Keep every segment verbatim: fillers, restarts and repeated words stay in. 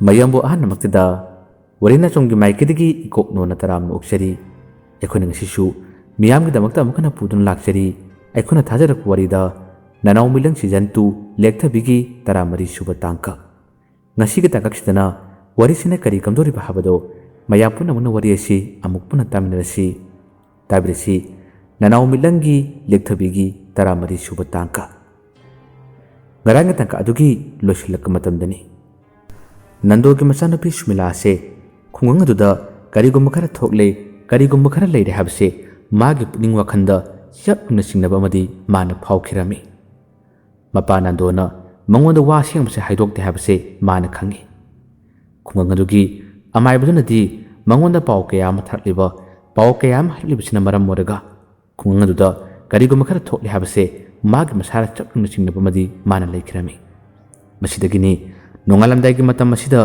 ꯃꯌꯥꯝꯕꯨ ꯑꯍꯥꯟꯕꯃꯛꯇꯗ ꯋꯥꯔꯤ ꯅꯥꯆꯣꯝꯒꯤ ꯃꯥꯏꯀꯩꯗꯒꯤ ꯏꯀꯣꯛꯅꯣꯅ ꯇꯔꯥꯝꯅ ꯑꯣꯛꯆꯔꯤ꯫ ꯑꯩꯈꯣꯏꯅ ꯉꯁꯤꯁꯨ ꯃꯤꯌꯥꯝꯒꯤꯗꯃꯛꯇ ꯑꯃꯨꯛ ꯍꯟꯅ ꯄꯨꯗꯨꯅ ꯂꯥꯛꯆꯔꯤ꯫ ꯑꯩꯈꯣꯏꯅ ꯊꯥꯖꯔꯛꯄ ꯋꯥꯔꯤꯗ ꯅꯅꯥꯎ ꯃꯤꯠꯂꯪ season two ꯂꯦꯛꯊꯕꯤꯒꯤ ꯇꯔꯥꯃꯔꯤ ꯁꯨꯕ ꯇꯥꯡꯀꯛ꯫ ꯉꯁꯤꯒꯤ ꯇꯥꯡꯀꯛꯁꯤꯗꯅ ꯋꯥꯔꯤꯁꯤꯅ ꯀꯔꯤ ꯀꯝꯗꯧꯔꯤꯕ ꯍꯥꯏꯕꯗꯣ ꯃꯌꯥꯝ ꯄꯨꯝꯅꯃꯛꯅ ꯋꯥꯔꯤ ꯑꯁꯤ ꯑꯃꯨꯛ ꯄꯨꯟꯅ ꯇꯥꯃꯤꯟꯅꯔꯁꯤ꯫ ꯇꯥꯕꯤꯔꯁꯤ ꯅꯅꯥꯎ ꯃꯤꯠꯂꯪꯒꯤ ꯂꯦꯛꯊꯕꯤꯒꯤ ꯇꯔꯥꯃꯔꯤ ꯁꯨꯕ ꯇꯥꯡꯀꯛ꯫ ꯉꯔꯥꯡꯒꯤ ꯇꯥꯡꯀꯛ ꯑꯗꯨꯒꯤ ꯂꯣꯏꯁꯤꯜꯂꯛꯄ ꯃꯇꯝꯗꯅꯤ꯫ ꯅꯟꯗꯣꯒꯤ ꯃꯆꯥꯅꯨꯄꯤ ꯁꯨꯃꯤꯂꯥ ꯑꯁꯦ ꯈꯨꯡꯒꯪ ꯑꯗꯨꯗ ꯀꯔꯤꯒꯨꯝꯕ ꯈꯔ ꯊꯣꯛꯂꯦ, ꯀꯔꯤꯒꯨꯝꯕ ꯈꯔ ꯂꯩꯔꯦ ꯍꯥꯏꯕꯁꯦ ꯃꯥꯒꯤ ꯄꯨꯛꯅꯤꯡ ꯋꯥꯈꯜꯗ ꯆꯞ ꯌꯨꯡꯅ ꯆꯤꯡꯅꯕ ꯑꯃꯗꯤ ꯃꯥꯅ ꯐꯥꯎꯈꯤꯔꯝꯃꯤ꯫ ꯃꯄꯥ ꯅꯟꯗꯣꯅ ꯃꯉꯣꯟꯗ ꯋꯥ ꯑꯁꯦꯡꯕꯁꯦ ꯍꯥꯏꯗꯣꯛꯇꯦ ꯍꯥꯏꯕꯁꯦ ꯃꯥꯅ ꯈꯪꯏ꯫ ꯈꯨꯡꯒꯪ ꯑꯗꯨꯒꯤ ꯑꯃꯥꯏꯕꯗꯨꯅꯗꯤ ꯃꯉꯣꯟꯗ ꯄꯥꯎ ꯀꯌꯥ ꯑꯃ ꯊꯥꯔꯛꯂꯤꯕ, ꯄꯥꯎ ꯀꯌꯥ ꯑꯃ ꯍꯥꯏꯔꯛꯂꯤꯕꯁꯤꯅ ꯃꯔꯝ ꯑꯣꯏꯔꯒ ꯈꯨꯡꯒꯪ ꯑꯗꯨꯗ ꯀꯔꯤꯒꯨꯝꯕ ꯈꯔ ꯊꯣꯛꯂꯦ ꯍꯥꯏꯕꯁꯦ ꯃꯥꯒꯤ ꯃꯁꯥꯗ ꯆꯞ ꯌꯨꯡꯅ ꯆꯤꯡꯅꯕ ꯑꯃꯗꯤ ꯃꯥꯅ ꯂꯩꯈꯤꯔꯝꯃꯤ꯫ ꯃꯁꯤꯗꯒꯤꯅꯤ ꯅꯣꯡꯉꯥꯜꯂꯝꯗꯥꯏꯒꯤ ꯃꯇꯝ ꯑꯁꯤꯗ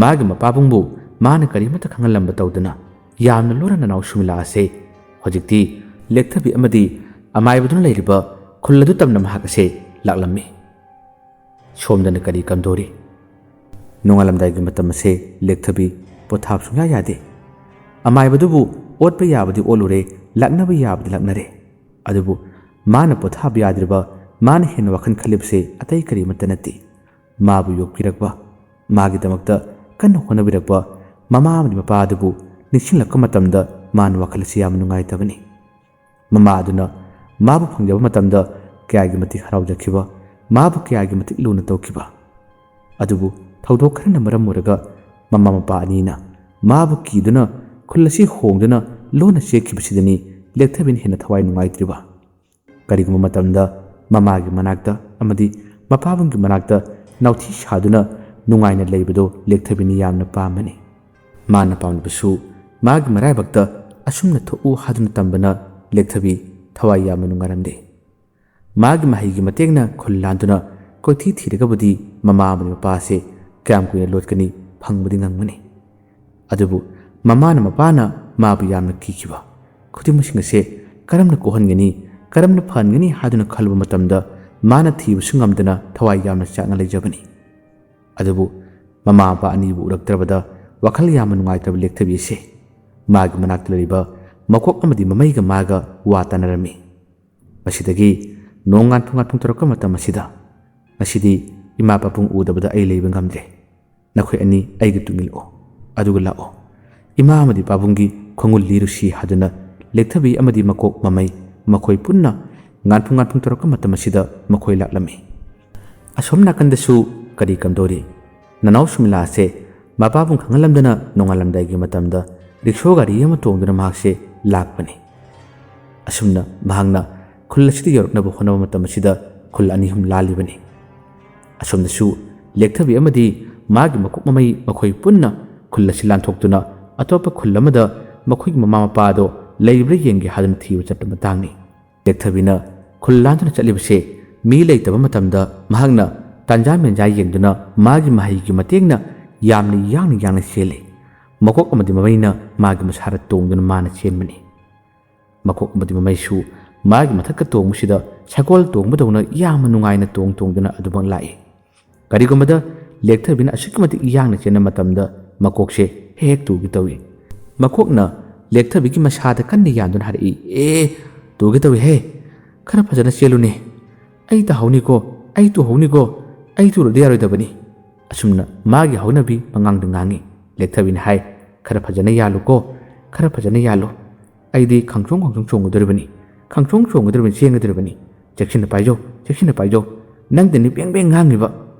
ꯃꯥꯒꯤ ꯃꯄꯥꯕꯨꯡꯕꯨ ꯃꯥꯅ ꯀꯔꯤꯃꯠꯇ ꯈꯪꯍꯜꯂꯝꯕ ꯇꯧꯗꯅ ꯌꯥꯝꯅ ꯂꯨꯅ ꯅꯅꯥꯎ ꯁꯨꯃꯤꯂꯥ ꯑꯁꯦ ꯍꯧꯖꯤꯛꯇꯤ ꯂꯦꯛꯊꯕꯤ ꯑꯃꯗꯤ ꯑꯃꯥꯏꯕꯗꯨꯅ ꯂꯩꯔꯤꯕ ꯈꯨꯜ ꯑꯗꯨ ꯇꯝꯅ ꯃꯍꯥꯛ ꯑꯁꯦ ꯂꯥꯛꯂꯝꯃꯤ꯫ ꯁꯣꯝꯗꯅ ꯀꯔꯤ ꯀꯝꯗꯧꯔꯤ? ꯅꯣꯡꯉꯥꯜꯂꯝꯗꯥꯏꯒꯤ ꯃꯇꯝ ꯑꯁꯦ ꯂꯦꯛꯊꯕꯤ ꯄꯣꯊꯥꯕ ꯁꯨꯡꯌꯥ ꯌꯥꯗꯦ꯫ ꯑꯃꯥꯏꯕꯗꯨꯕꯨ ꯑꯣꯠꯄ ꯌꯥꯕꯗꯤ ꯑꯣꯠꯂꯨꯔꯦ, ꯂꯥꯛꯅꯕ ꯌꯥꯕꯗꯤ ꯂꯥꯛꯅꯔꯦ꯫ ꯑꯗꯨꯕꯨ ꯃꯥꯅ ꯄꯣꯊꯥꯕ ꯌꯥꯗ꯭ꯔꯤꯕ, ꯃꯥꯅ ꯍꯦꯟꯅ ꯋꯥꯈꯜ ꯈꯜꯂꯤꯕꯁꯦ ꯑꯇꯩ ꯀꯔꯤꯃꯠꯇ ꯅꯠꯇꯦ꯫ ꯃꯥꯕꯨ ꯌꯣꯛꯄꯤꯔꯛꯄ, ꯃꯥꯒꯤꯗꯃꯛꯇ ꯀꯟꯅ ꯍꯣꯠꯅꯕꯤꯔꯛꯄ ꯃꯃꯥ ꯑꯃꯗꯤ ꯃꯄꯥ ꯑꯗꯨꯕꯨ ꯅꯤꯡꯁꯤꯡꯂꯛꯄ ꯃꯇꯝꯗ ꯃꯥꯅ ꯋꯥꯈꯜ ꯑꯁꯤ ꯌꯥꯝꯅ ꯅꯨꯡꯉꯥꯏꯇꯕꯅꯤ꯫ ꯃꯃꯥ ꯑꯗꯨꯅ ꯃꯥꯕꯨ ꯐꯪꯖꯕ ꯃꯇꯝꯗ ꯀꯌꯥꯒꯤ ꯃꯇꯤꯛ ꯍꯔꯥꯎꯖꯈꯤꯕ, ꯃꯥꯕꯨ ꯀꯌꯥꯒꯤ ꯃꯇꯤꯛ ꯂꯨꯅ ꯇꯧꯈꯤꯕ꯫ ꯑꯗꯨꯕꯨ ꯊꯧꯗꯣꯛ ꯈꯔꯅ ꯃꯔꯝ ꯑꯣꯏꯔꯒ ꯃꯃꯥ ꯃꯄꯥ ꯑꯅꯤꯅ ꯃꯥꯕꯨ ꯀꯤꯗꯨꯅ ꯈꯨꯜ ꯑꯁꯤ ꯍꯣꯡꯗꯨꯅ ꯂꯣꯟꯅ ꯆꯦꯛꯈꯤꯕꯁꯤꯗꯅꯤ ꯂꯦꯛꯊꯕꯤꯅ ꯍꯦꯟꯅ ꯊꯋꯥꯏ ꯅꯨꯡꯉꯥꯏꯇ꯭ꯔꯤꯕ꯫ ꯀꯔꯤꯒꯨꯝꯕ ꯃꯇꯝꯗ ꯃꯃꯥꯒꯤ ꯃꯅꯥꯛꯇ ꯑꯃꯗꯤ ꯃꯄꯥꯕꯨꯡꯒꯤ ꯃꯅꯥꯛꯇ ꯅꯥꯎꯊꯤ ꯁꯥꯗꯨꯅ ꯅꯨꯡꯉꯥꯏꯅ ꯂꯩꯕꯗꯨ ꯂꯦꯛꯊꯕꯤꯅ ꯌꯥꯝꯅ ꯄꯥꯝꯕꯅꯤ꯫ ꯃꯥꯅ ꯄꯥꯝꯂꯕꯁꯨ ꯃꯥꯒꯤ ꯃꯔꯥꯏꯕꯛꯇ ꯑꯁꯨꯝꯅ ꯊꯣꯛꯎ ꯍꯥꯏꯗꯨꯅ ꯇꯝꯕꯅ ꯂꯦꯛꯊꯕꯤ ꯊꯋꯥꯏ ꯌꯥꯝꯅ ꯅꯨꯡꯉꯥꯏꯔꯝꯗꯦ꯫ ꯃꯥꯒꯤ ꯃꯍꯩꯒꯤ ꯃꯇꯦꯡꯅ ꯈꯨꯜ ꯂꯥꯟꯗꯨꯅ ꯀꯣꯏꯊꯤ ꯊꯤꯔꯒꯕꯨꯗꯤ ꯃꯃꯥ ꯑꯃꯗꯤ ꯃꯄꯥꯁꯦ ꯀꯌꯥꯝ ꯀꯨꯏꯅ ꯂꯣꯠꯀꯅꯤ, ꯐꯪꯕꯗꯤ ꯉꯝꯒꯅꯤ꯫ ꯑꯗꯨꯕꯨ ꯃꯃꯥꯅ ꯃꯄꯥꯅ ꯃꯥꯕꯨ ꯌꯥꯝꯅ ꯀꯤꯈꯤꯕ ꯈꯨꯗꯤꯡꯃꯛꯁꯤꯡ ꯑꯁꯦ ꯀꯔꯝꯅ ꯀꯣꯛꯍꯟꯒꯅꯤ, ꯀꯔꯝꯅ ꯐꯍꯟꯒꯅꯤ ꯍꯥꯏꯗꯨꯅ ꯈꯜꯂꯨꯕ ꯃꯇꯝꯗ ꯃꯥꯅ ꯊꯤꯕꯁꯨ ꯉꯝꯗꯅ ꯊꯋꯥꯏ ꯌꯥꯝꯅ ꯆꯥꯛꯅ ꯂꯩꯖꯕꯅꯤ꯫ ꯑꯗꯨꯕꯨ ꯃꯃꯥ ꯃꯄꯥ ꯑꯅꯤꯕꯨ ꯎꯔꯛꯇ꯭ꯔꯕꯗ ꯋꯥꯈꯜ ꯌꯥꯝꯅ ꯅꯨꯡꯉꯥꯏꯇꯕ ꯂꯦꯛꯊꯕꯤ ꯑꯁꯤ ꯃꯥꯒꯤ ꯃꯅꯥꯛꯇ ꯂꯩꯔꯤꯕ ꯃꯀꯣꯛ ꯑꯃꯗꯤ ꯃꯃꯩꯒ ꯃꯥꯒ ꯋꯥ ꯇꯥꯅꯔꯝꯃꯤ꯫ ꯃꯁꯤꯗꯒꯤ ꯅꯣꯡ ꯉꯥꯟꯐꯨ ꯉꯥꯟꯐꯨ ꯇꯧꯔꯛꯄ ꯃꯇꯝ ꯑꯁꯤꯗ, "ꯉꯁꯤꯗꯤ ꯏꯃꯥ ꯄꯥꯕꯨꯡ ꯎꯗꯕꯗ ꯑꯩ ꯂꯩꯕ ꯉꯝꯗ꯭ꯔꯦ꯫ ꯅꯈꯣꯏ ꯑꯅꯤ ꯑꯩꯒꯤ ꯇꯨꯡ ꯏꯜꯂꯛꯑꯣ, ꯑꯗꯨꯒ ꯂꯥꯛꯑꯣ꯫ ꯏꯃꯥ ꯑꯃꯗꯤ ꯄꯥꯕꯨꯡꯒꯤ ꯈꯣꯡꯒꯨꯜ ꯂꯤꯔꯨꯁꯤ" ꯍꯥꯏꯗꯨꯅ ꯂꯦꯛꯊꯕꯤ ꯑꯃꯗꯤ ꯃꯀꯣꯛ ꯃꯃꯩ ꯃꯈꯣꯏ ꯄꯨꯟꯅ ꯉꯥꯟꯐꯨ ꯉꯥꯟꯐꯨ ꯇꯧꯔꯛꯄ ꯃꯇꯝ ꯑꯁꯤꯗ ꯃꯈꯣꯏ ꯂꯥꯛꯂꯝꯃꯤ꯫ ꯑꯁꯣꯝ ꯅꯥꯀꯟꯗꯁꯨ ꯀꯔꯤ ꯀꯝꯗꯧꯔꯤ? ꯅꯅꯥꯎ ꯁꯨꯃꯤꯂꯥꯁꯦ ꯃꯄꯥꯕꯨꯡ ꯈꯪꯍꯜꯂꯝꯗꯅ ꯅꯣꯡꯉꯥꯜꯂꯝꯗꯥꯏꯒꯤ ꯃꯇꯝꯗ ꯔꯤꯛꯁꯣ ꯒꯥꯔꯤ ꯑꯃ ꯇꯣꯡꯗꯨꯅ ꯃꯍꯥꯛꯁꯦ ꯂꯥꯛꯄꯅꯤ꯫ ꯑꯁꯨꯝꯅ ꯃꯍꯥꯛꯅ ꯈꯨꯜ ꯑꯁꯤꯗ ꯌꯧꯔꯛꯅꯕ ꯍꯣꯠꯅꯕ ꯃꯇꯝ ꯑꯁꯤꯗ ꯈꯨꯜ ꯑꯅꯤ ꯑꯍꯨꯝ ꯂꯥꯜꯂꯤꯕꯅꯤ꯫ ꯑꯁꯣꯝꯗꯁꯨ ꯂꯦꯛꯊꯕꯤ ꯑꯃꯗꯤ ꯃꯥꯒꯤ ꯃꯀꯣꯛ ꯃꯃꯩ ꯃꯈꯣꯏ ꯄꯨꯟꯅ ꯈꯨꯜ ꯑꯁꯤ ꯂꯥꯟꯊꯣꯛꯇꯨꯅ ꯑꯇꯣꯞꯄ ꯈꯨꯜ ꯑꯃꯗ ꯃꯈꯣꯏꯒꯤ ꯃꯃꯥ ꯃꯄꯥꯗꯣ ꯂꯩꯕ꯭ꯔꯥ ꯌꯦꯡꯒꯦ ꯍꯥꯏꯗꯨꯅ ꯊꯤꯕ ꯆꯠꯄ ꯃꯇꯥꯡꯅꯤ꯫ ꯂꯦꯛꯊꯕꯤꯅ ꯈꯨꯜ ꯂꯥꯟꯗꯨꯅ ꯆꯠꯂꯤꯕꯁꯦ ꯃꯤ ꯂꯩꯇꯕ ꯃꯇꯝꯗ ꯃꯍꯥꯛꯅ ꯇꯥꯟꯖꯥ ꯃꯦꯟꯖꯥ ꯌꯦꯡꯗꯨꯅ ꯃꯥꯒꯤ ꯃꯍꯩꯒꯤ ꯃꯇꯦꯡꯅ ꯌꯥꯝꯅ ꯌꯥꯡꯅ ꯌꯥꯡꯅ ꯆꯦꯜꯂꯤ꯫ ꯃꯀꯣꯛ ꯑꯃꯗꯤ ꯃꯃꯩꯅ ꯃꯥꯒꯤ ꯃꯁꯥꯗ ꯇꯣꯡꯗꯨꯅ ꯃꯥꯅ ꯆꯦꯟꯕꯅꯤ꯫ ꯃꯀꯣꯛ ꯑꯃꯗꯤ ꯃꯃꯩꯁꯨ ꯃꯥꯒꯤ ꯃꯊꯛꯇ ꯇꯣꯡꯕꯁꯤꯗ ꯁꯒꯣꯜ ꯇꯣꯡꯕꯗꯧꯅ ꯌꯥꯝꯅ ꯅꯨꯡꯉꯥꯏꯅ ꯇꯣꯡ ꯇꯣꯡꯗꯨꯅ ꯑꯗꯨꯃꯛ ꯂꯥꯛꯏ꯫ ꯀꯔꯤꯒꯨꯝꯕꯗ ꯂꯦꯛꯊꯕꯤꯅ ꯑꯁꯨꯛꯀꯤ ꯃꯇꯤꯛ ꯌꯥꯡꯅ ꯆꯦꯟꯕ ꯃꯇꯝꯗ ꯃꯀꯣꯛꯁꯦ ꯍꯦꯛ ꯍꯦꯛ ꯇꯨꯒꯦ ꯇꯧꯏ꯫ ꯃꯀꯣꯛꯅ ꯂꯦꯛꯊꯕꯤꯒꯤ ꯃꯁꯥꯗ ꯀꯟꯅ ꯌꯥꯟꯗꯨꯅ ꯍꯥꯏꯔꯛꯏ, "ꯑꯦ, ꯇꯨꯒꯦ ꯇꯧꯏꯍꯦ꯫ ꯈꯔ ꯐꯖꯅ ꯆꯦꯜꯂꯨꯅꯦ꯫ ꯑꯩ ꯇꯥꯍꯧꯅꯤꯀꯣ, ꯑꯩ ꯇꯨꯍꯧꯅꯤꯀꯣ, ꯑꯩ ꯇꯨꯔꯗꯤ ꯌꯥꯔꯣꯏꯗꯕꯅꯤ꯫" ꯑꯁꯨꯝꯅ ꯃꯥꯒꯤ ꯍꯧꯅꯕꯤ ꯃꯉꯥꯡꯗ ꯉꯥꯡꯉꯤ꯫ ꯂꯦꯛꯊꯕꯤꯅ ꯍꯥꯏ, "ꯈꯔ ꯐꯖꯅ ꯌꯥꯜꯂꯨꯀꯣ, ꯈꯔ ꯐꯖꯅ ꯌꯥꯜꯂꯨ꯫ ꯑꯩꯗꯤ ꯈꯪꯆꯣꯡ ꯈꯪꯆꯣꯡ ꯆꯣꯡꯒꯗꯧꯔꯤꯕꯅꯤ, ꯈꯪꯆꯣꯡ ꯆꯣꯡꯒꯗꯧꯔꯤꯕꯅꯤ, ꯆꯦꯟꯒꯗꯧꯔꯤꯕꯅꯤ꯫ ꯆꯦꯛꯁꯤꯟꯅ ꯄꯥꯏꯖꯧ, ꯆꯦꯛꯁꯤꯟꯅ ꯄꯥꯏꯖꯧ꯫ ꯅꯪꯗꯅꯤ ꯕꯦꯡ ꯕꯦꯡ ꯉꯥꯡꯉꯤꯕ꯫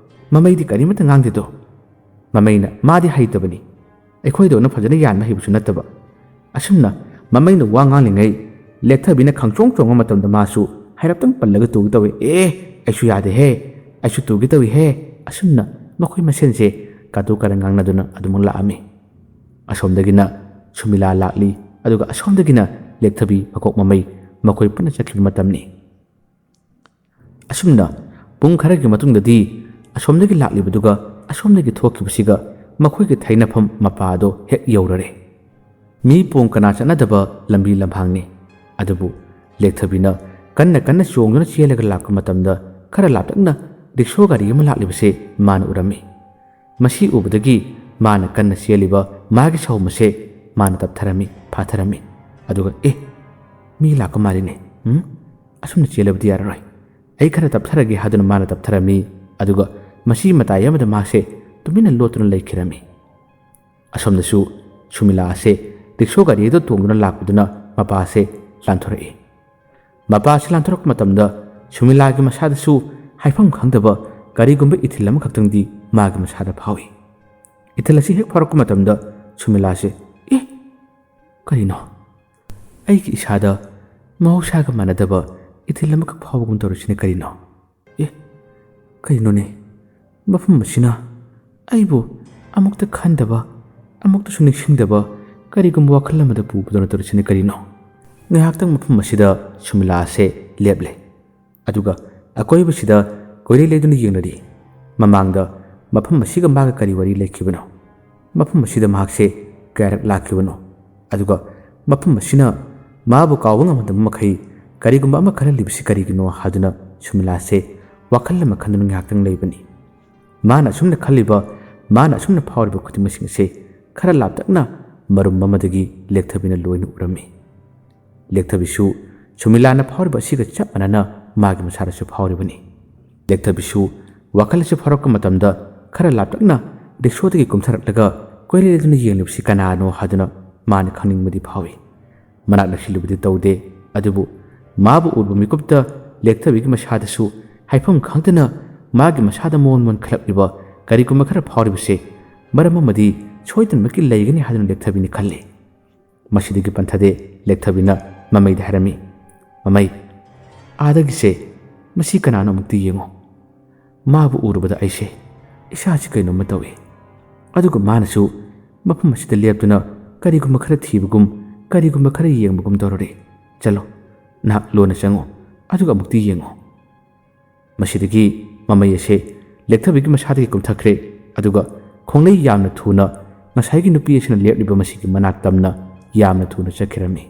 ꯃꯃꯩꯗꯤ ꯀꯔꯤꯃꯠꯇ ꯉꯥꯡꯗꯦꯗꯣ꯫" ꯃꯃꯩꯅ ꯃꯥꯗꯤ ꯍꯩꯇꯕꯅꯤ, ꯑꯩꯈꯣꯏꯗꯧꯅ ꯐꯖꯅ ꯌꯥꯟꯕ ꯍꯩꯕꯁꯨ ꯅꯠꯇꯕ꯫ ꯑꯁꯨꯝꯅ ꯃꯃꯩꯅ ꯋꯥ ꯉꯥꯡꯂꯤꯉꯩ ꯂꯦꯛꯊꯕꯤꯅ ꯈꯪꯆꯣꯡ ꯆꯣꯡꯕ ꯃꯇꯝꯗ ꯃꯥꯁꯨ ꯍꯥꯏꯔꯞꯇꯪ ꯄꯜꯂꯒ ꯇꯨꯒꯦ ꯇꯧꯏ꯫ "ꯑꯦ, ꯑꯩꯁꯨ ꯌꯥꯗꯦꯍꯦ, ꯑꯩꯁꯨ ꯇꯨꯒꯦ ꯇꯧꯏꯍꯦ꯫" ꯑꯁꯨꯝꯅ ꯃꯈꯣꯏ ꯃꯁꯦꯟꯁꯦ ꯀꯥꯇꯨ ꯀꯥꯔꯟ ꯉꯥꯡꯅꯗꯨꯅ ꯑꯗꯨꯃꯛ ꯂꯥꯛꯑꯝꯃꯤ꯫ ꯑꯁꯣꯝꯗꯒꯤꯅ ꯁꯨꯃꯤꯂꯥ ꯂꯥꯛꯂꯤ, ꯑꯗꯨꯒ ꯑꯁꯣꯝꯗꯒꯤꯅ ꯂꯦꯛꯊꯕꯤ ꯃꯀꯣꯛ ꯃꯃꯩ ꯃꯈꯣꯏ ꯄꯨꯟꯅ ꯆꯠꯈꯤꯕ ꯃꯇꯝꯅꯤ꯫ ꯑꯁꯨꯝꯅ ꯄꯨꯡ ꯈꯔꯒꯤ ꯃꯇꯨꯡꯗꯗꯤ ꯑꯁꯣꯝꯗꯒꯤ ꯂꯥꯛꯂꯤꯕꯗꯨꯒ ꯑꯁꯣꯝꯗꯒꯤ ꯊꯣꯛꯈꯤꯕꯁꯤꯒ ꯃꯈꯣꯏꯒꯤ ꯊꯩꯅꯐꯝ ꯃꯄꯥ ꯑꯗꯣ ꯍꯦꯛ ꯌꯧꯔꯔꯦ꯫ ꯃꯤ ꯄꯣꯡ ꯀꯅꯥ ꯆꯠꯅꯗꯕ ꯂꯝꯕꯤ ꯂꯝꯍꯥꯡꯅꯤ꯫ ꯑꯗꯨꯕꯨ ꯂꯦꯛꯊꯕꯤꯅ ꯀꯟꯅ ꯀꯟꯅ ꯆꯣꯡꯗꯨꯅ ꯆꯦꯜꯂꯒ ꯂꯥꯛꯄ ꯃꯇꯝꯗ ꯈꯔ ꯂꯥꯞꯇꯛꯅ ꯔꯤꯛꯁꯣ ꯒꯥꯔꯤ ꯑꯃ ꯂꯥꯛꯂꯤꯕꯁꯦ ꯃꯥꯅ ꯎꯔꯝꯃꯤ꯫ ꯃꯁꯤ ꯎꯕꯗꯒꯤ ꯃꯥꯅ ꯀꯟꯅ ꯆꯦꯜꯂꯤꯕ ꯃꯥꯒꯤ ꯁꯥꯎꯝ ꯑꯁꯦ ꯃꯥꯅ ꯇꯞꯊꯔꯝꯃꯤ, ꯐꯥꯊꯔꯝꯃꯤ꯫ ꯑꯗꯨꯒ, "ꯑꯦ, ꯃꯤ ꯂꯥꯛꯄ ꯃꯥꯜꯂꯤꯅꯦ꯫ ꯎꯝ? ꯑꯁꯨꯝꯅ ꯆꯦꯜꯂꯕꯗꯤ ꯌꯥꯔꯔꯣꯏ꯫ ꯑꯩ ꯈꯔ ꯇꯞꯊꯔꯒꯦ" ꯍꯥꯏꯗꯨꯅ ꯃꯥꯅ ꯇꯞꯊꯔꯝꯃꯤ꯫ ꯑꯗꯨꯒ ꯃꯁꯤ ꯃꯇꯥꯏ ꯑꯃꯗ ꯃꯥꯁꯦ ꯇꯨꯃꯤꯟꯅ ꯂꯣꯠꯇꯨꯅ ꯂꯩꯈꯤꯔꯝꯃꯤ꯫ ꯑꯁꯣꯝꯗꯁꯨ ꯁꯨꯃꯤꯂꯥ ꯑꯁꯦ ꯔꯤꯛꯁꯣ ꯒꯥꯔꯤ ꯑꯗꯨ ꯇꯣꯡꯗꯨꯅ ꯂꯥꯛꯄꯗꯨꯅ ꯃꯄꯥꯁꯦ ꯂꯥꯟꯊꯣꯔꯛꯏ꯫ ꯃꯄꯥꯁꯦ ꯂꯥꯟꯊꯣꯔꯛꯄ ꯃꯇꯝꯗ ꯁꯨꯃꯤꯂꯥꯒꯤ ꯃꯁꯥꯗꯁꯨ ꯍꯥꯏꯐꯝ ꯈꯪꯗꯕ ꯀꯔꯤꯒꯨꯝꯕ ꯏꯊꯤꯜ ꯑꯃꯈꯛꯇꯪꯗꯤ ꯃꯥꯒꯤ ꯃꯁꯥꯗ ꯐꯥꯎꯏ꯫ ꯏꯊꯤꯜ ꯑꯁꯤ ꯍꯦꯛ ꯐꯥꯎꯔꯛꯄ ꯃꯇꯝꯗ ꯁꯨꯃꯤꯂꯥꯁꯦ, "ꯑꯦ, ꯀꯔꯤꯅꯣ? ꯑꯩꯒꯤ ꯏꯁꯥꯗ ꯃꯍꯧꯁꯥꯒ ꯃꯥꯟꯅꯗꯕ ꯏꯊꯤꯜ ꯑꯃꯈꯛ ꯐꯥꯎꯕꯒꯨꯝ ꯇꯧꯔꯤꯁꯤꯅ ꯀꯔꯤꯅꯣ? ꯑꯦ, ꯀꯔꯤꯅꯣꯅꯦ? ꯃꯐꯝ ꯑꯁꯤꯅ ꯑꯩꯕꯨ ꯑꯃꯨꯛꯇ ꯈꯟꯗꯕ, ꯑꯃꯨꯛꯇꯁꯨ ꯅꯤꯡꯁꯤꯡꯗꯕ ꯀꯔꯤꯒꯨꯝꯕ ꯋꯥꯈꯜ ꯑꯃꯗ ꯄꯨꯕꯗꯧꯅ ꯇꯧꯔꯤꯁꯤꯅ ꯀꯔꯤꯅꯣ?" ꯉꯥꯏꯍꯥꯛꯇꯪ ꯃꯐꯝ ꯑꯁꯤꯗ ꯁꯨꯃꯤꯂꯥ ꯑꯁꯦ ꯂꯦꯞꯂꯦ꯫ ꯑꯗꯨꯒ ꯑꯀꯣꯏꯕꯁꯤꯗ ꯀꯣꯏꯂꯩ ꯂꯩꯗꯨꯅ ꯌꯦꯡꯅꯔꯤ꯫ ꯃꯃꯥꯡꯗ ꯃꯐꯝ ꯑꯁꯤꯒ ꯃꯥꯒ ꯀꯔꯤ ꯋꯥꯔꯤ ꯂꯩꯈꯤꯕꯅꯣ? ꯃꯐꯝ ꯑꯁꯤꯗ ꯃꯍꯥꯛꯁꯦ ꯀꯌꯥꯔꯛ ꯂꯥꯛꯈꯤꯕꯅꯣ? ꯑꯗꯨꯒ ꯃꯐꯝ ꯑꯁꯤꯅ ꯃꯥꯕꯨ ꯀꯥꯎꯕ ꯉꯝꯍꯟꯗꯕ ꯃꯈꯩ ꯀꯔꯤꯒꯨꯝꯕ ꯑꯃ ꯈꯜꯍꯜꯂꯤꯕꯁꯤ ꯀꯔꯤꯒꯤꯅꯣ ꯍꯥꯏꯗꯨꯅ ꯁꯨꯃꯤꯂꯥꯁꯦ ꯋꯥꯈꯜ ꯑꯃ ꯈꯟꯗꯨꯅ ꯉꯥꯏꯍꯥꯛꯇꯪ ꯂꯩꯕꯅꯤ꯫ ꯃꯥꯅ ꯑꯁꯨꯝꯅ ꯈꯜꯂꯤꯕ, ꯃꯥꯅ ꯑꯁꯨꯝꯅ ꯐꯥꯎꯔꯤꯕ ꯈꯨꯗꯤꯡꯃꯛꯁꯤꯡ ꯑꯁꯦ ꯈꯔ ꯂꯥꯞꯇꯛꯅ ꯃꯔꯨꯝ ꯑꯃꯗꯒꯤ ꯂꯦꯛꯊꯕꯤꯅ ꯂꯣꯏꯅ ꯎꯔꯝꯃꯤ꯫ ꯂꯦꯛꯊꯕꯤꯁꯨ ꯁꯨꯃꯤꯂꯥꯅ ꯐꯥꯎꯔꯤꯕ ꯑꯁꯤꯒ ꯆꯞ ꯃꯥꯟꯅꯅ ꯃꯥꯒꯤ ꯃꯁꯥꯗꯁꯨ ꯐꯥꯎꯔꯤꯕꯅꯤ꯫ ꯂꯦꯛꯊꯕꯤꯁꯨ ꯋꯥꯈꯜ ꯑꯁꯤ ꯐꯥꯎꯔꯛꯄ ꯃꯇꯝꯗ ꯈꯔ ꯂꯥꯞꯇꯛꯅ ꯔꯤꯛꯁꯣꯗꯒꯤ ꯀꯨꯝꯊꯔꯛꯂꯒ ꯀꯣꯏꯂꯩ ꯂꯩꯗꯨꯅ ꯌꯦꯡꯂꯤꯕꯁꯤ ꯀꯅꯥꯅꯣ ꯍꯥꯏꯗꯨꯅ ꯃꯥꯅ ꯈꯪꯅꯤꯡꯕꯗꯤ ꯐꯥꯎꯏ꯫ ꯃꯅꯥꯛ ꯅꯛꯁꯤꯜꯂꯨꯕꯗꯤ ꯇꯧꯗꯦ, ꯑꯗꯨꯕꯨ ꯃꯥꯕꯨ ꯎꯔꯨꯕ ꯃꯤꯀꯨꯞꯇ ꯂꯦꯛꯊꯕꯤꯒꯤ ꯃꯁꯥꯗꯁꯨ ꯍꯥꯏꯐꯝ ꯈꯪꯗꯅ ꯃꯥꯒꯤ ꯃꯁꯥꯗ ꯃꯣꯟ ꯃꯣꯟ ꯈꯜꯂꯛꯂꯤꯕ ꯀꯔꯤꯒꯨꯝꯕ ꯈꯔ ꯐꯥꯎꯔꯤꯕꯁꯦ ꯃꯔꯝ ꯑꯃꯗꯤ ꯁꯣꯏꯗꯅꯃꯛꯀꯤ ꯂꯩꯒꯅꯤ ꯍꯥꯏꯗꯨꯅ ꯂꯦꯛꯊꯕꯤꯅ ꯈꯜꯂꯤ꯫ ꯃꯁꯤꯗꯒꯤ ꯄꯟꯊꯗꯦ ꯂꯦꯛꯊꯕꯤꯅ ꯃꯃꯩꯗ ꯍꯥꯏꯔꯝꯃꯤ, "ꯃꯃꯩ, ꯑꯥꯗꯒꯤꯁꯦ ꯃꯁꯤ ꯀꯅꯥꯅꯣ ꯑꯃꯨꯛꯇ ꯌꯦꯡꯉꯨ꯫ ꯃꯥꯕꯨ ꯎꯔꯨꯕꯗ ꯑꯩꯁꯦ ꯏꯁꯥꯁꯤ ꯀꯩꯅꯣꯝꯃ ꯇꯧꯏ꯫ ꯑꯗꯨꯒ ꯃꯥꯅꯁꯨ ꯃꯐꯝ ꯑꯁꯤꯗ ꯂꯦꯞꯇꯨꯅ ꯀꯔꯤꯒꯨꯝꯕ ꯈꯔ ꯊꯤꯕꯒꯨꯝ, ꯀꯔꯤꯒꯨꯝꯕ ꯈꯔ ꯌꯦꯡꯕꯒꯨꯝ ꯇꯧꯔꯨꯔꯦ꯫ ꯆꯠꯂꯣ, ꯅꯍꯥꯛ ꯂꯣꯟꯅ ꯆꯪꯉꯨ, ꯑꯗꯨꯒ ꯑꯃꯨꯛꯇ ꯌꯦꯡꯉꯨ꯫" ꯃꯁꯤꯗꯒꯤ ꯃꯃꯩ ꯑꯁꯦ ꯂꯦꯛꯊꯕꯤꯒꯤ ꯃꯁꯥꯗꯒꯤ ꯀꯨꯝꯊꯈ꯭ꯔꯦ, ꯑꯗꯨꯒ ꯈꯣꯡꯂꯩ ꯌꯥꯝꯅ ꯊꯨꯅ ꯉꯁꯥꯏꯒꯤ ꯅꯨꯄꯤ ꯑꯁꯤꯅ ꯂꯦꯞꯂꯤꯕ ꯃꯁꯤꯒꯤ ꯃꯅꯥꯛ ꯇꯝꯅ ꯌꯥꯝꯅ ꯊꯨꯅ ꯆꯠꯈꯤꯔꯝꯃꯤ꯫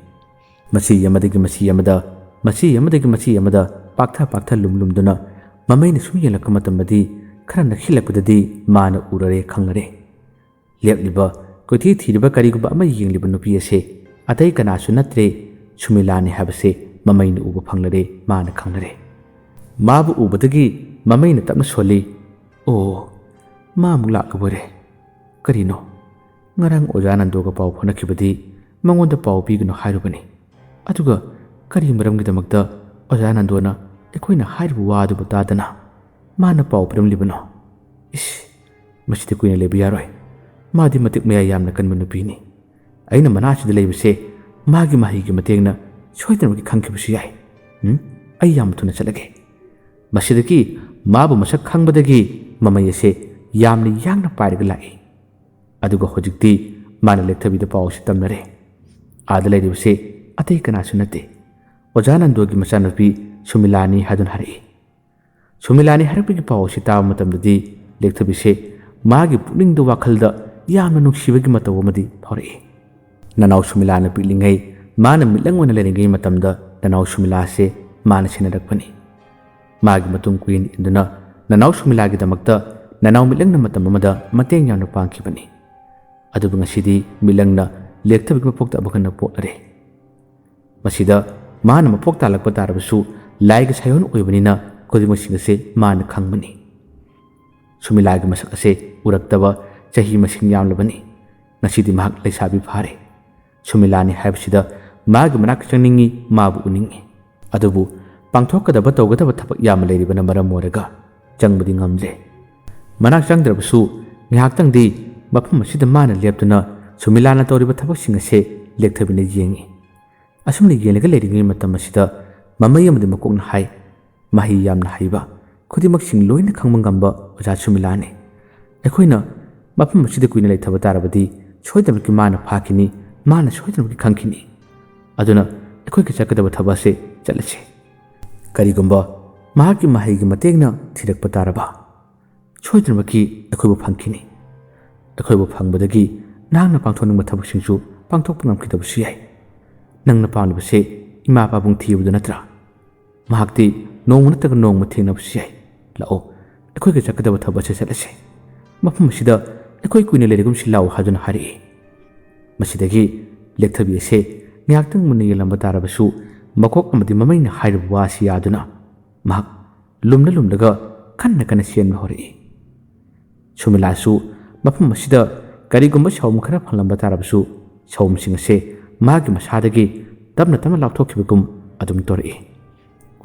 ꯃꯁꯤ ꯑꯃꯗꯒꯤ ꯃꯁꯤ ꯑꯃꯗ, ꯃꯁꯤ ꯑꯃꯗꯒꯤ ꯃꯁꯤ ꯑꯃꯗ ꯄꯥꯛꯊ ꯄꯥꯛꯊ ꯂꯨꯝ ꯂꯨꯝꯗꯨꯅ ꯃꯃꯩꯅ ꯁꯨꯝ ꯌꯦꯡꯂꯛꯄ ꯃꯇꯝꯗꯗꯤ ꯈꯔ ꯅꯛꯁꯤꯜꯂꯛꯄꯗꯗꯤ ꯃꯥꯅ ꯎꯔꯔꯦ, ꯈꯪꯂꯔꯦ꯫ ꯂꯦꯞꯂꯤꯕ, ꯀꯣꯏꯊꯤ ꯊꯤꯔꯤꯕ ꯀꯔꯤꯒꯨꯝꯕ ꯑꯃ ꯌꯦꯡꯂꯤꯕ ꯅꯨꯄꯤ ꯑꯁꯦ ꯑꯇꯩ ꯀꯅꯥꯁꯨ ꯅꯠꯇ꯭ꯔꯦ, ꯁꯨꯃꯤꯂꯥꯅꯤ ꯍꯥꯏꯕꯁꯦ ꯃꯃꯩꯅ ꯎꯕ ꯐꯪꯂꯔꯦ, ꯃꯥꯅ ꯈꯪꯂꯔꯦ꯫ ꯃꯥꯕꯨ ꯎꯕꯗꯒꯤ ꯃꯃꯩꯅ ꯇꯞꯅ ꯁꯣꯜꯂꯤ꯫ "ꯑꯣ, ꯃꯥ ꯑꯃꯨꯛ ꯂꯥꯛꯂꯕꯣꯏꯔꯦ꯫ ꯀꯔꯤꯅꯣ? ꯉꯔꯥꯡ ꯑꯣꯖꯥ ꯅꯟꯗꯣꯒ ꯄꯥꯎ ꯐꯥꯎꯅꯈꯤꯕꯗꯤ ꯃꯉꯣꯟꯗ ꯄꯥꯎ ꯄꯤꯒꯅꯨ ꯍꯥꯏꯔꯨꯕꯅꯤ꯫ ꯑꯗꯨꯒ ꯀꯔꯤ ꯃꯔꯝꯒꯤꯗꯃꯛꯇ ꯑꯣꯖꯥ ꯅꯟꯗꯣꯅ ꯑꯩꯈꯣꯏꯅ ꯍꯥꯏꯔꯤꯕ ꯋꯥ ꯑꯗꯨꯕꯨ ꯇꯥꯗꯅ ꯃꯥꯅ ꯄꯥꯎ ꯄꯤꯔꯝꯂꯤꯕꯅꯣ? ꯏꯁ, ꯃꯁꯤꯗꯤ ꯀꯨꯏꯅ ꯂꯩꯕ ꯌꯥꯔꯣꯏ꯫ ꯃꯥꯗꯤ ꯃꯇꯤꯛ ꯃꯌꯥꯏ ꯌꯥꯝꯅ ꯀꯟꯕ ꯅꯨꯄꯤꯅꯤ꯫ ꯑꯩꯅ ꯃꯅꯥꯛꯁꯤꯗ ꯂꯩꯕꯁꯦ ꯃꯥꯒꯤ ꯃꯍꯩꯒꯤ ꯃꯇꯦꯡꯅ ꯁꯣꯏꯗꯅꯃꯛꯀꯤ ꯈꯪꯈꯤꯕꯁꯨ ꯌꯥꯏ꯫ ꯎꯝ, ꯑꯩ ꯌꯥꯝ ꯊꯨꯅ ꯆꯠꯂꯒꯦ꯫" ꯃꯁꯤꯗꯒꯤ ꯃꯥꯕꯨ ꯃꯁꯛ ꯈꯪꯕꯗꯒꯤ ꯃꯃꯩ ꯑꯁꯦ ꯌꯥꯝꯅ ꯌꯥꯡꯅ ꯄꯥꯏꯔꯒ ꯂꯥꯛꯏ꯫ ꯑꯗꯨꯒ ꯍꯧꯖꯤꯛꯇꯤ ꯃꯥꯅ ꯂꯦꯛꯊꯕꯤꯗ ꯄꯥꯎ ꯑꯁꯤ ꯇꯝꯅꯔꯦ꯫ ꯑꯥꯗ ꯂꯩꯔꯤꯕꯁꯤ ꯑꯇꯩ ꯀꯅꯥꯁꯨ ꯅꯠꯇꯦ, ꯑꯣꯖꯥ ꯅꯟꯗꯣꯒꯤ ꯃꯆꯥꯅꯨꯄꯤ ꯁꯨꯃꯤꯂꯥꯅꯤ ꯍꯥꯏꯗꯨꯅ ꯍꯥꯏꯔꯛꯏ꯫ ꯁꯨꯃꯤꯂꯥꯅꯤ ꯍꯥꯏꯔꯛꯄꯒꯤ ꯄꯥꯎ ꯑꯁꯤ ꯇꯥꯕ ꯃꯇꯝꯗꯗꯤ ꯂꯦꯛꯊꯕꯤꯁꯦ ꯃꯥꯒꯤ ꯄꯨꯛꯅꯤꯡꯗ, ꯋꯥꯈꯜꯗ ꯌꯥꯝꯅ ꯅꯨꯡꯁꯤꯕꯒꯤ ꯃꯇꯧ ꯑꯃꯗꯤ ꯐꯥꯎꯔꯛꯏ꯫ ꯅꯅꯥꯎ ꯁꯨꯃꯤꯂꯥꯅ ꯄꯤꯛꯂꯤꯉꯩ, ꯃꯥꯅ ꯃꯤꯠꯂꯪ ꯑꯣꯏꯅ ꯂꯩꯔꯤꯉꯩ ꯃꯇꯝꯗ ꯅꯅꯥꯎ ꯁꯨꯃꯤꯂꯥꯁꯦ ꯃꯥꯅ ꯁꯦꯟꯅꯔꯛꯄꯅꯤ꯫ ꯃꯥꯒꯤ ꯃꯇꯨꯡ ꯀꯨꯏꯅ ꯏꯟꯗꯨꯅ ꯅꯅꯥꯎ ꯁꯨꯃꯤꯂꯥꯒꯤꯗꯃꯛꯇ ꯅꯅꯥꯎ ꯃꯤꯠꯂꯪꯅ ꯃꯇꯝ ꯑꯃꯗ ꯃꯇꯦꯡ ꯌꯥꯝꯅ ꯄꯥꯡꯈꯤꯕꯅꯤ꯫ ꯑꯗꯨꯕꯨ ꯉꯁꯤꯗꯤ ꯃꯤꯠꯂꯪꯅ ꯂꯦꯛꯊꯕꯤꯒꯤ ꯃꯄꯣꯛꯇ ꯑꯃꯨꯛ ꯍꯟꯅ ꯄꯣꯛꯂꯔꯦ꯫ ꯃꯁꯤꯗ ꯃꯥꯅ ꯃꯄꯣꯛ ꯇꯥꯜꯂꯛꯄ ꯇꯥꯔꯕꯁꯨ ꯂꯥꯏꯒꯤ ꯁꯥꯏꯑꯣꯟ ꯑꯣꯏꯕꯅꯤꯅ ꯈꯨꯗꯤꯡꯃꯛꯁꯤꯡ ꯑꯁꯦ ꯃꯥꯅ ꯈꯪꯕꯅꯤ꯫ ꯁꯨꯃꯤꯂꯥꯒꯤ ꯃꯁꯛ ꯑꯁꯦ ꯎꯔꯛꯇꯕ ꯆꯍꯤ ꯃꯁꯤꯡ ꯌꯥꯝꯂꯕꯅꯤ꯫ ꯉꯁꯤꯗꯤ ꯃꯍꯥꯛ ꯂꯩꯁꯥꯕꯤ ꯐꯥꯔꯦ꯫ ꯁꯨꯃꯤꯂꯥꯅꯤ ꯍꯥꯏꯕꯁꯤꯗ ꯃꯥꯒꯤ ꯃꯅꯥꯛꯇ ꯆꯪꯅꯤꯡꯏ, ꯃꯥꯕꯨ ꯎꯅꯤꯡꯏ꯫ ꯑꯗꯨꯕꯨ ꯄꯥꯡꯊꯣꯛꯀꯗꯕ, ꯇꯧꯒꯗꯕ ꯊꯕꯛ ꯌꯥꯝꯅ ꯂꯩꯔꯤꯕꯅ ꯃꯔꯝ ꯑꯣꯏꯔꯒ ꯆꯪꯕꯗꯤ ꯉꯝꯗ꯭ꯔꯦ꯫ ꯃꯅꯥꯛ ꯆꯪꯗ꯭ꯔꯕꯁꯨ ꯉꯥꯏꯍꯥꯛꯇꯪꯗꯤ ꯃꯐꯝ ꯑꯁꯤꯗ ꯃꯥꯅ ꯂꯦꯞꯇꯨꯅ ꯁꯨꯃꯤꯂꯥꯅ ꯇꯧꯔꯤꯕ ꯊꯕꯛꯁꯤꯡ ꯑꯁꯦ ꯂꯦꯛꯊꯕꯤꯅ ꯌꯦꯡꯏ꯫ ꯑꯁꯨꯝꯅ ꯌꯦꯡꯂꯒ ꯂꯩꯔꯤꯉꯩ ꯃꯇꯝ ꯑꯁꯤꯗ ꯃꯃꯩ ꯑꯃꯗꯤ ꯃꯀꯣꯛꯅ ꯍꯥꯏ, ꯃꯍꯩ ꯌꯥꯝꯅ ꯍꯩꯕ, ꯈꯨꯗꯤꯡꯃꯛꯁꯤꯡ ꯂꯣꯏꯅ ꯈꯪꯕ ꯉꯝꯕ ꯑꯣꯖꯥ ꯁꯨꯃꯤꯂꯥꯅꯤ꯫ ꯑꯩꯈꯣꯏꯅ ꯃꯐꯝ ꯑꯁꯤꯗ ꯀꯨꯏꯅ ꯂꯩꯊꯕ ꯇꯥꯔꯕꯗꯤ ꯁꯣꯏꯗꯅꯃꯛꯀꯤ ꯃꯥꯅ ꯐꯥꯈꯤꯅꯤ, ꯃꯥꯅ ꯁꯣꯏꯗꯅꯃꯛꯀꯤ ꯈꯪꯈꯤꯅꯤ꯫ ꯑꯗꯨꯅ ꯑꯩꯈꯣꯏꯒꯤ ꯆꯠꯀꯗꯕ ꯊꯕꯛ ꯑꯁꯤ ꯆꯠꯂꯁꯤ꯫ ꯀꯔꯤꯒꯨꯝꯕ ꯃꯍꯥꯛꯀꯤ ꯃꯍꯩꯒꯤ ꯃꯇꯦꯡꯅ ꯊꯤꯔꯛꯄ ꯇꯥꯔꯕ, ꯁꯣꯏꯗꯅꯃꯛꯀꯤ ꯑꯩꯈꯣꯏꯕꯨ ꯐꯪꯈꯤꯅꯤ꯫ ꯑꯩꯈꯣꯏꯕꯨ ꯐꯪꯕꯗꯒꯤ ꯅꯍꯥꯛꯅ ꯄꯥꯡꯊꯣꯛꯅꯤꯡꯕ ꯊꯕꯛꯁꯤꯡꯁꯨ ꯄꯥꯡꯊꯣꯛꯄ ꯉꯝꯈꯤꯗꯕꯁꯨ ꯌꯥꯏ꯫ ꯅꯪꯅ ꯄꯥꯝꯂꯤꯕꯁꯦ ꯏꯃꯥ ꯄꯥꯕꯨꯡ ꯊꯤꯕꯗꯨ ꯅꯠꯇ꯭ꯔꯥ? ꯃꯍꯥꯛꯇꯤ ꯅꯣꯡꯃ ꯅꯠꯇ꯭ꯔꯒ ꯅꯣꯡꯃ ꯊꯦꯡꯅꯕꯁꯨ ꯌꯥꯏ꯫ ꯂꯥꯛꯑꯣ, ꯑꯩꯈꯣꯏꯒ ꯆꯠꯀꯗꯕ ꯊꯕꯛ ꯑꯁꯦ ꯆꯠꯂꯁꯦ꯫ ꯃꯐꯝ ꯑꯁꯤꯗ ꯑꯩꯈꯣꯏ ꯀꯨꯏꯅ ꯂꯩꯔꯒꯨꯝꯁꯤ ꯂꯥꯛꯎ" ꯍꯥꯏꯗꯨꯅ ꯍꯥꯏꯔꯛꯏ꯫ ꯃꯁꯤꯗꯒꯤ ꯂꯦꯛꯊꯕꯤ ꯑꯁꯦ ꯉꯥꯏꯍꯥꯛꯇꯪ ꯃꯨꯟꯅ ꯌꯦꯡꯂꯝꯕ ꯇꯥꯔꯕꯁꯨ ꯃꯀꯣꯛ ꯑꯃꯗꯤ ꯃꯃꯩꯅ ꯍꯥꯏꯔꯤꯕ ꯋꯥ ꯑꯁꯤ ꯌꯥꯗꯨꯅ ꯃꯍꯥꯛ ꯂꯨꯝꯂ ꯂꯨꯝꯂꯒ ꯀꯟꯅ ꯀꯟꯅ ꯆꯦꯟꯕ ꯍꯧꯔꯛꯏ꯫ ꯁꯨꯃꯤꯂꯥꯁꯨ ꯃꯐꯝ ꯑꯁꯤꯗ ꯀꯔꯤꯒꯨꯝꯕ ꯁꯥꯎꯝ ꯈꯔ ꯐꯪꯂꯝꯕ ꯇꯥꯔꯕꯁꯨ ꯁꯥꯎꯝꯁꯤꯡ ꯑꯁꯦ ꯃꯥꯒꯤ ꯃꯁꯥꯗꯒꯤ ꯇꯞꯅ ꯇꯞꯅ ꯂꯥꯞꯊꯣꯛꯈꯤꯕꯒꯨꯝ ꯑꯗꯨꯝ ꯇꯧꯔꯛꯏ꯫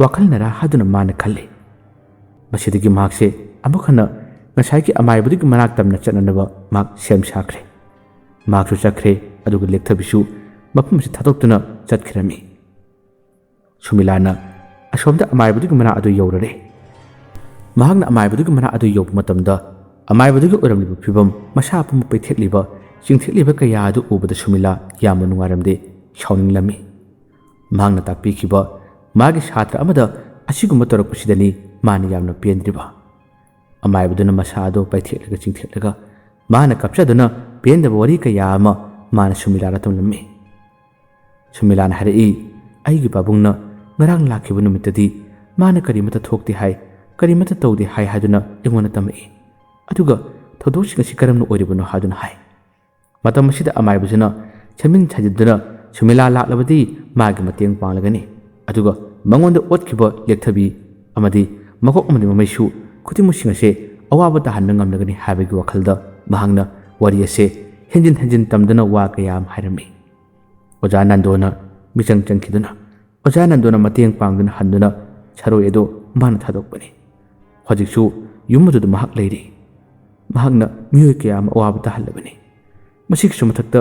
ꯋꯥꯈꯜ ꯅꯔꯥ ꯍꯥꯏꯗꯨꯅ ꯃꯥꯅ ꯈꯜꯂꯤ꯫ ꯃꯁꯤꯗꯒꯤ ꯃꯍꯥꯛꯁꯦ ꯑꯃꯨꯛ ꯍꯟꯅ ꯉꯁꯥꯏꯒꯤ ꯑꯃꯥꯏꯕꯗꯨꯒꯤ ꯃꯅꯥꯛ ꯇꯝꯅ ꯆꯠꯅꯅꯕ ꯃꯍꯥꯛ ꯁꯦꯝ ꯁꯥꯈ꯭ꯔꯦ꯫ ꯃꯍꯥꯛꯁꯨ ꯆꯠꯈ꯭ꯔꯦ, ꯑꯗꯨꯒ ꯂꯦꯛꯊꯕꯤꯁꯨ ꯃꯐꯝ ꯑꯁꯤ ꯊꯥꯗꯣꯛꯇꯨꯅ ꯆꯠꯈꯤꯔꯝꯃꯤ꯫ ꯁꯨꯃꯤꯂꯥꯅ ꯑꯁꯣꯝꯗ ꯑꯃꯥꯏꯕꯗꯨꯒꯤ ꯃꯅꯥꯛ ꯑꯗꯨ ꯌꯧꯔꯔꯦ꯫ ꯃꯍꯥꯛꯅ ꯑꯃꯥꯏꯕꯗꯨꯒꯤ ꯃꯅꯥꯛ ꯑꯗꯨ ꯌꯧꯕ ꯃꯇꯝꯗ ꯑꯃꯥꯏꯕꯗꯨꯒꯤ ꯑꯣꯏꯔꯝꯂꯤꯕ ꯐꯤꯕꯝ, ꯃꯁꯥ ꯄꯨꯝꯕ ꯄꯩꯊꯦꯛꯂꯤꯕ, ꯆꯤꯡꯊꯦꯛꯂꯤꯕ ꯀꯌꯥ ꯑꯗꯨ ꯎꯕꯗ ꯁꯨꯃꯤꯂꯥ ꯌꯥꯝꯅ ꯅꯨꯡꯉꯥꯏꯔꯝꯗꯦ, ꯁꯥꯎꯅꯤꯡꯂꯝꯃꯤ꯫ ꯃꯍꯥꯛꯅ ꯇꯥꯛꯄꯤꯈꯤꯕ ꯃꯥꯒꯤ ꯁꯥꯇ꯭ꯔ ꯑꯃꯗ ꯑꯁꯤꯒꯨꯝꯕ ꯇꯧꯔꯛꯄꯁꯤꯗꯅꯤ ꯃꯥꯅ ꯌꯥꯝꯅ ꯄꯦꯟꯗ꯭ꯔꯤꯕ꯫ ꯑꯃꯥꯏꯕꯗꯨꯅ ꯃꯁꯥ ꯑꯗꯨ ꯄꯩꯊꯦꯛꯂꯒ ꯆꯤꯡꯊꯦꯛꯂꯒ ꯃꯥꯅ ꯀꯞꯆꯗꯨꯅ ꯄꯦꯟꯗꯕ ꯋꯥꯔꯤ ꯀꯌꯥ ꯑꯃ ꯃꯥꯅ ꯁꯨꯃꯤꯂꯥꯗ ꯇꯝꯂꯝꯃꯤ꯫ ꯁꯨꯃꯤꯂꯥꯅ ꯍꯥꯏꯔꯛꯏ, "ꯑꯩꯒꯤ ꯄꯥꯕꯨꯡꯅ ꯉꯔꯥꯡ ꯂꯥꯛꯈꯤꯕ ꯅꯨꯃꯤꯠꯇꯗꯤ ꯃꯥꯅ ꯀꯔꯤꯃꯠꯇ ꯊꯣꯛꯇꯦ ꯍꯥꯏ, ꯀꯔꯤꯃꯠꯇ ꯇꯧꯗꯦ ꯍꯥꯏ ꯍꯥꯏꯗꯨꯅ ꯑꯩꯉꯣꯟꯗ ꯇꯝꯃꯛꯏ꯫ ꯑꯗꯨꯒ ꯊꯧꯗꯣꯛꯁꯤꯡ ꯑꯁꯤ ꯀꯔꯝꯅ ꯑꯣꯏꯔꯤꯕꯅꯣ ꯍꯥꯏꯗꯨꯅ ꯍꯥꯏ꯫ ꯃꯇꯝ ꯑꯁꯤꯗ ꯑꯃꯥꯏꯕꯁꯤꯅ ꯁꯦꯝꯖꯤꯟ ꯁꯥꯖꯤꯟꯗꯨꯅ ꯁꯨꯃꯤꯂꯥ ꯂꯥꯛꯂꯕꯗꯤ ꯃꯥꯒꯤ ꯃꯇꯦꯡ ꯄꯥꯡꯂꯒꯅꯤ꯫ ꯑꯗꯨꯒ ꯃꯉꯣꯟꯗ ꯑꯣꯠꯈꯤꯕ ꯂꯦꯛꯊꯕꯤ ꯑꯃꯗꯤ ꯃꯀꯣꯛ ꯑꯃꯗꯤ ꯃꯃꯩꯁꯨ ꯈꯨꯗꯤꯡꯃꯛꯁꯤꯡ ꯑꯁꯦ ꯑꯋꯥꯕ ꯇꯥꯍꯟꯕ ꯉꯝꯂꯒꯅꯤ" ꯍꯥꯏꯕꯒꯤ ꯋꯥꯈꯜꯗ ꯃꯍꯥꯛꯅ ꯋꯥꯔꯤ ꯑꯁꯦ ꯍꯦꯟꯖꯤꯟ ꯍꯦꯟꯖꯤꯟ ꯇꯝꯗꯨꯅ ꯋꯥ ꯀꯌꯥ ꯑꯃ ꯍꯥꯏꯔꯝꯃꯤ꯫ ꯑꯣꯖꯥ ꯅꯟꯗꯣꯅ ꯃꯤꯆꯪ ꯆꯪꯈꯤꯗꯨꯅ ꯑꯣꯖꯥ ꯅꯟꯗꯣꯅ ꯃꯇꯦꯡ ꯄꯥꯡꯗꯨꯅ ꯍꯟꯗꯨꯅ ꯁꯔꯣꯏ ꯑꯗꯨ ꯃꯥꯅ ꯊꯥꯗꯣꯛꯄꯅꯤ꯫ ꯍꯧꯖꯤꯛꯁꯨ ꯌꯨꯝ ꯑꯗꯨꯗ ꯃꯍꯥꯛ ꯂꯩꯔꯤ꯫ ꯃꯍꯥꯛꯅ ꯃꯤꯑꯣꯏ ꯀꯌꯥ ꯑꯃ ꯑꯋꯥꯕ ꯇꯥꯍꯜꯂꯕꯅꯤ꯫ ꯃꯁꯤꯒꯤꯁꯨ ꯃꯊꯛꯇ